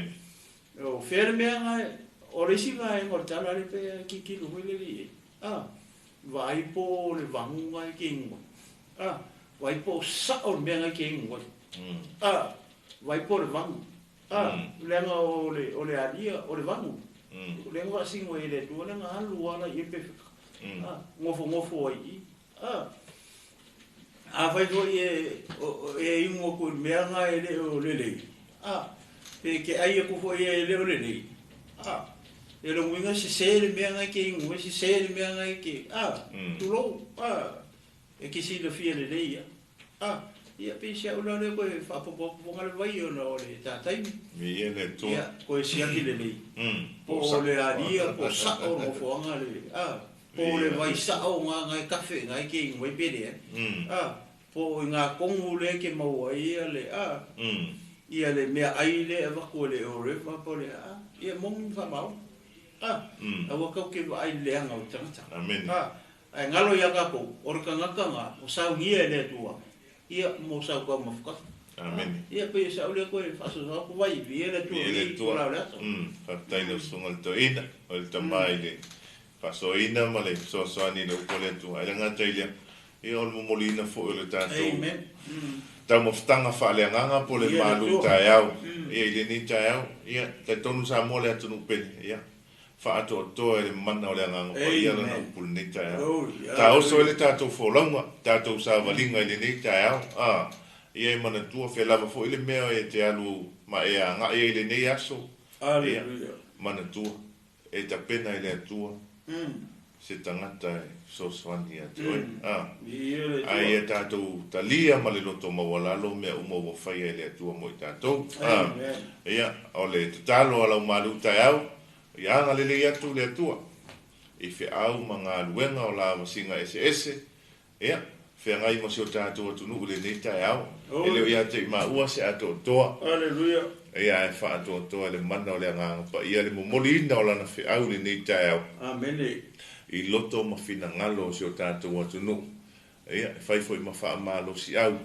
o fea le mea na, o le isi vaega o le tala lea pe tilotilo foi lele i ai. A, vaai po o le vagu na e te inu ai. A, vaai po o sao le mea na e te inu ai. A, vaai po o le vagu. A, leaga o le, o le alia, o le vagu. Lea na faasino ai e le Atua, lea na alu lava la i ai pe, a, nofonofo ai i i. A, afai foi e, e inu atu i le mea na e le o lelei, a, pe te ai atu foi e le o lelei, a, e lona uiga e sese le mea na e te inu ai, sese le mea na e te, a, tulou, a, e te silafia lelei lava. A, ia pei se au la lea koe faapopoapopoga le vai ona o le ta taimi. Viia le Atua. Ia, koe siaki lelei. Po o le alia, po o sao le nofoaga le, a, po o le vai sao nga nga e kafe nga e ke inu ai pe leai. A, po o i nga kogu lea ke maua ai ia le, a, ia le meaai lea e avatu e le Oreva po o le, a, ia moni ma faamaoni. A, aua kau ke vaai i le leaga o le tagata. Amene. A, Ae galo ia tatou, o le tagata na ua saunia e le Atua, ia mo sau taumafa. Amene. Ia pei o se au lea koe faasoasoa atu vai, viia le Atua Viia le i Atua. tulaga o le aso. Faafetai i lau Susuga i le Toeaina, o le tama i le faasoaina ma le fesoasoani i le upu a le Atua. Ae le gata i lea, ia o le momoliina foi o le tatou Amen. taumafataga faaleagaga po o le Viia le malu Atua. taeao. Ia i lenei taeao, ia talitonu Samoa le atunuu pele, ia Faaatoatoa i le mana o le Agaga Paia lana upu i lenei taeao. Taoso ai le tatou folauga, tatou savaliga i lenei taeao. A, ia e manatua fea lava foi le mea e te alu ma e agai ai i lenei aso. Ia, manatua, e tapena e le Atua se tagata e fesoasoani ia te oe. A, a ia tatou talia ma le loto maualalo mea uma ua faia e le Atua mo i tatou. A, ia, o le tatalo a lau malu taeao, ia agalelei atu le Atua. i feau ma galuega o lavasiga eseese, ia, feagai ma si o tatou atunuu i lenei taeao. E le o ia te i maua se atoatoa. Aleluia. Ia, ae faatoatoa e le mana o le Agaga Paia le momoliina o Lana feau i lenei taeao. Amene. I loto ma finagalo o si o tatou atunuu. Ia, e fai foi ma faamalosiau,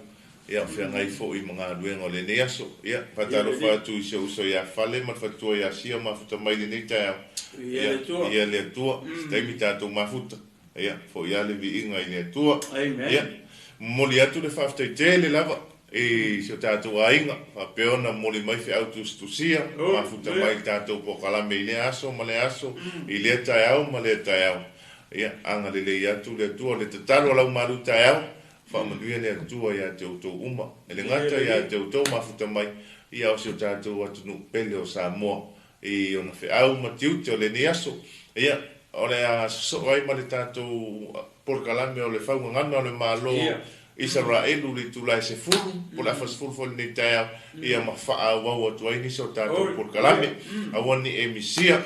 ia, o feagai foi ma galuega o lenei aso. Ia, faatalofa atu i si ou uso ia Fale ma le faletua ia Sia mafuta mai i lenei taeao. Ia, ia le Atua, se taimi tatou mafuta. Ia, foi lava le viiga i le Atua. Amen. Ia, momoli atu le faafetai tele lava i si o tatou aiga, faapea ona momoli mai feau tusitusia, mafuta mai i le tatou polokalame i lea aso ma lea aso, i lea taeao ma lea taeao. Ia, agalelei atu le Atua. O le tatalo a lau malu taeao, faamanuia le Atua ia te outou uma. E le gata ia te outou mafuta mai, ia o si o tatou atunuu pele o Samoa i ona feau ma tiute o lenei aso. Ia, o le a sosoo ai ma le tatou polokalame o le faugagana o le Malo Isaraelu i le itula e 10, po o le afa 10 foi i lenei taeao, ia ma faaauau atu ai nisi o tatou polokalame. Aua ne i e misia,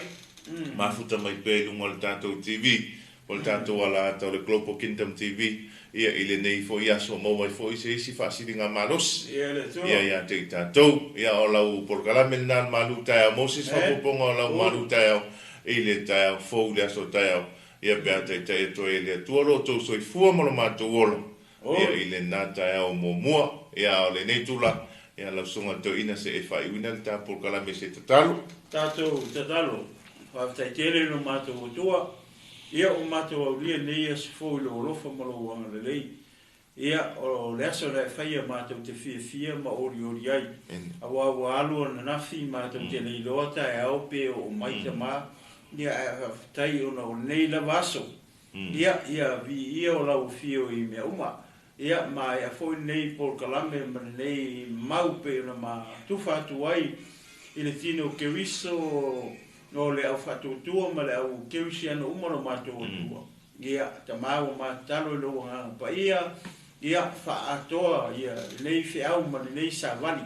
mafuta mai pea i luga o le tatou TV, po o le tatou alaata o le Global Kingdom TV, ia i lenei foi aso maua ai foi se isi faasiliga malosi ia ia te i tatou. Ia o lau polokalame lena le malu taeao mo se isi faaopoopoga o lau malu taeao i le taeao fou i le aso taeao, ia pe a taitai atu ai e le Atua lo outou soifua ma lo matou ola ia i lena taeao muamua. Ia a o lenei tula, ia lau susuga toeaina se e faaiuina le ta polokalame i se tatalo. Tatou tatalo, faafetai tele i lo matou Atua, ia ua matou aulia lenei aso fou i lou alofa ma lou agalelei. Ia, o le aso lea e faia matou te fiafia ma olioli ai, aua ua alu ananafi matou te le iloa taeao pe oo mai tama, ia ae faafetai ona o lenei lava aso. Ia, ia viia o lau afio i mea uma. Ia, maea foi lenei polokalame ma lenei mau pei ona matufa atu ai i le tino o Keriso o le au faatuatua ma le au kerisiano uma lo matou Atua. Ia, Tama ua matatalo i lou Agaga Paia, ia, faaatoa ia lenei feau ma lenei savali.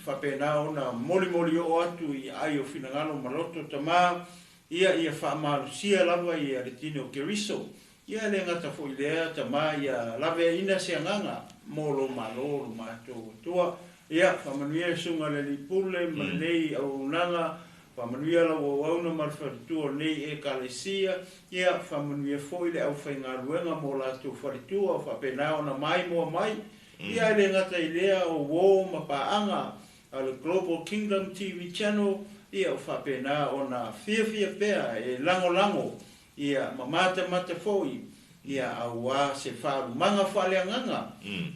Faapena ona molimoli oo atu i aai o finagalo ma loto, Tama, Ia, ia faamalosia lava ia le tino o Keriso. Ia, e le gata foi i lea, Tama, ia laveaina se agaga mo lou Malo, lo matou Atua. Ia, faamanuia le Susuga i le Alii Pule ma lenei auaunaga, faamanuia lau auauna ma le faletua o lenei Ekalesia, ia, faamanuia foi le aufaigaluega mo latou faletua, faapena ona maimoa mai. Ia, e le gata i lea, o uo ma paaga a le Global Kingdom TV Channel, ia o faapena ona fiafia pea e lagolago ia ma matamata foi ia auā se faalumaga faaleagaga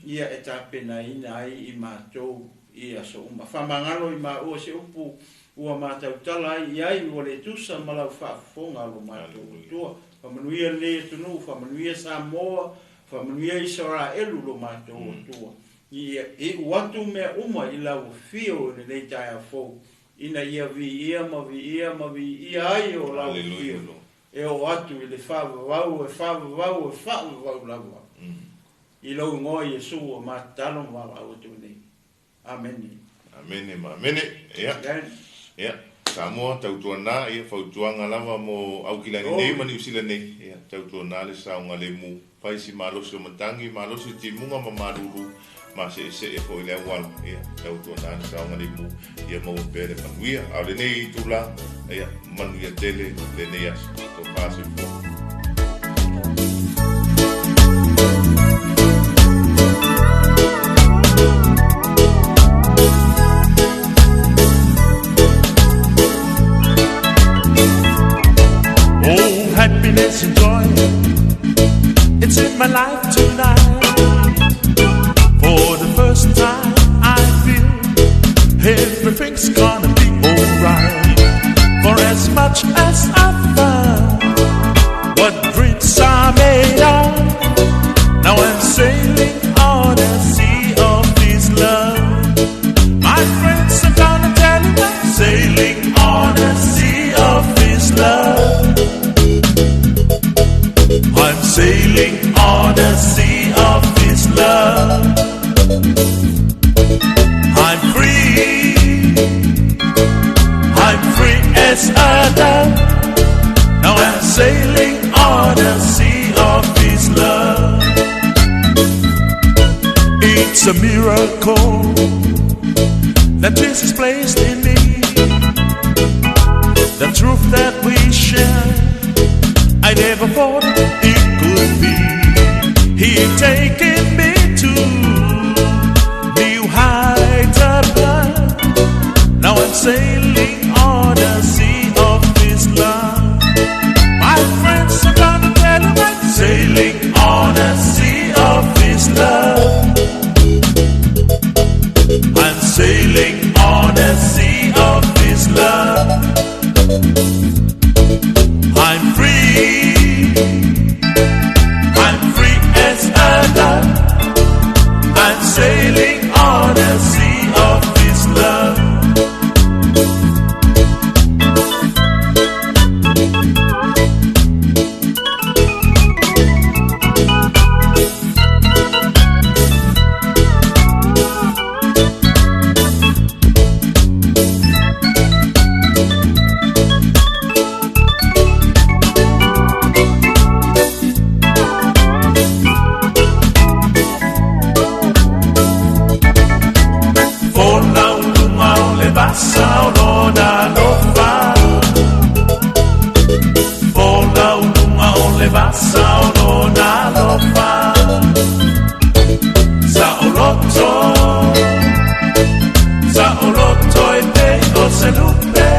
ia e tapenaina ai i matou i aso uma. Faamagalo i maua se upu ua matautala ai i ai ua le tusa ma lau faafofoga lo matou Atua. Faamanuia lenei atunuu, faamanuia Samoa, faamanuia Isaraelu lo matou Atua. Ia iu atu mea uma i lau afio i lenei taeao fou, ina ia viia ma viia ma viia ai o lau afio, e oo atu i le faavavau, e faavavau, e faavavau lava. I lou igoa Iesu ua matatalo ma valaau atu nei. Amene. Amene ma amene. Ia. Ia. Samoa, tautuana, ia, fautuaga lava mo Aukilani nei ma Niusila nei. Ia, tautuana le saogalemu. Fai si malosi o matagi, malosi timuga ma malulu, ma seesee foi le auala. Ia, tautuana le saogalemu, ia maua pea le manuia. A o lenei itula, ia, manuia tele lenei aso. Tofa soifua. Oh, happiness and joy, it's in my life tonight. For the first time, I feel everything's gonna be alright. For as much as I found what dreams are made of, now I'm sailing on a sea of this love. My friends, I'm gonna tell you I'm sailing on a sea of this love. I'm sailing on a sea of this love. I'm free. I'm free as a dove. Now I'm sailing. It's a miracle that Jesus placed in me. The truth that we share, I never thought it could be. He taken me to new heights above. Now I'm sailing on the sea of His love. My friends are gonna tell him I'm sailing on the sea of His love. I'm sailing on the sea of His love. I'm free. I'm free as a dove. I'm sailing on the sea of His love. Fola uluga o le vasa o lona alofa. Fola uluga o le vasa o lona alofa. Saoloto, saoloto e pei o se lupe.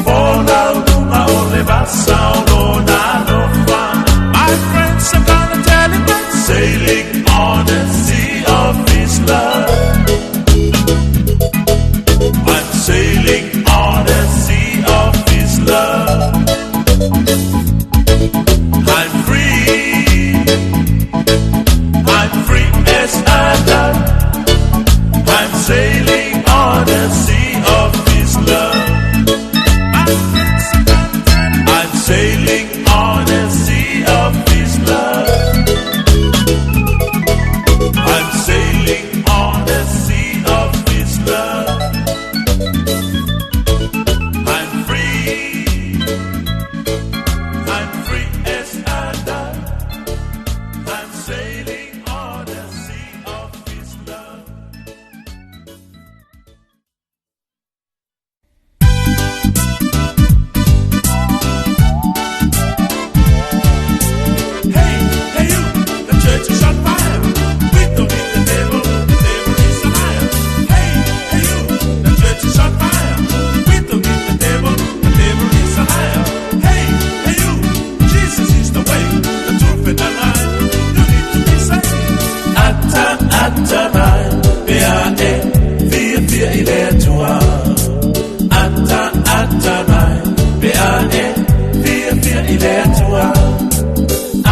Fola uluga o le vasa o lona alofa. My friends are gonna tell him that sailing on the sea of His love. I'm sailing on the sea of His love. I'm free. I'm free as a dove. I'm sailing on the sea of His love. I'm sailing on the sea of His love. I'm sailing on the sea of His love. I'm free. I'm free as a dove. I'm sailing on the sea of His love. Hey, hey you, the church is on fire. We don't need the devil is a liar. Hey, hey you, the church is on fire. We don't need the devil is a liar. Hey, hey you, Jesus is the way, the truth and the life. You need to be saved. Ata, ata mai, P-A-E, fia fia i le Atua. Ata, ata mai, P-A-E, fia fia i le Atua.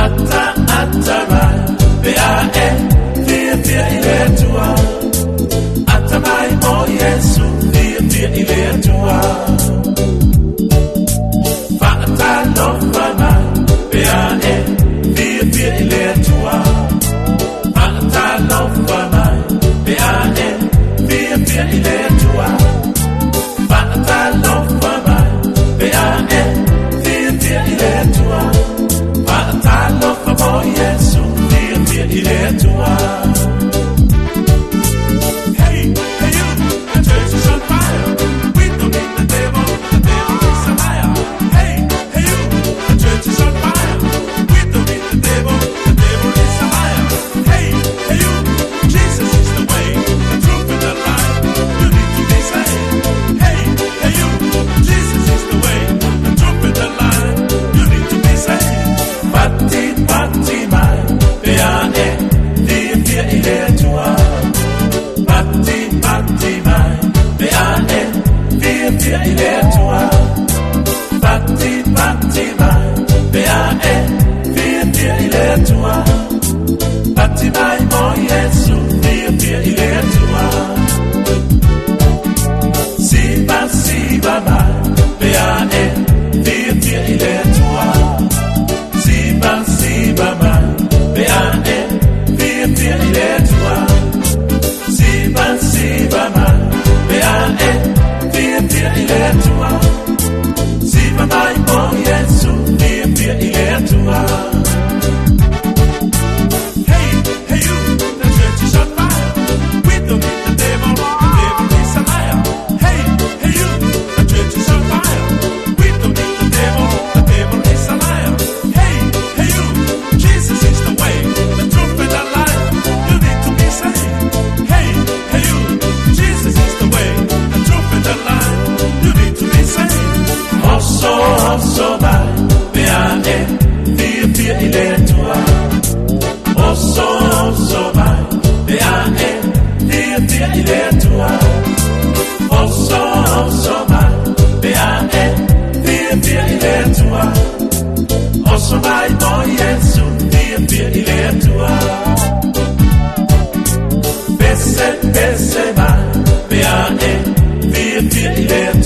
Ata, ata mai, P-A-E, fia fia i le Atua. Ata mai mo Iesu, fia fia i le Atua. Fa'atalofa mai, P-A-E, fia fia i le Atua. Fa'atalofa mai, P-A-E, fia fia i le Atua. Fa'atalofa mai, P-A-E, fia fia i le Atua. Fa'atalofa mo Iesu, fia fia i le Atua. Hey, hey you, the church is on fire. We don't need the devil, Oso mai pe a e fiafia i le Atua. Oso, oso mai pe a e fiafia i le Atua. Oso, oso mai pe a e fiafia i le Atua. Oso mai mo Iesu fiafia i le Atua. Pese, pese mai pe a e fiafia i le Atua.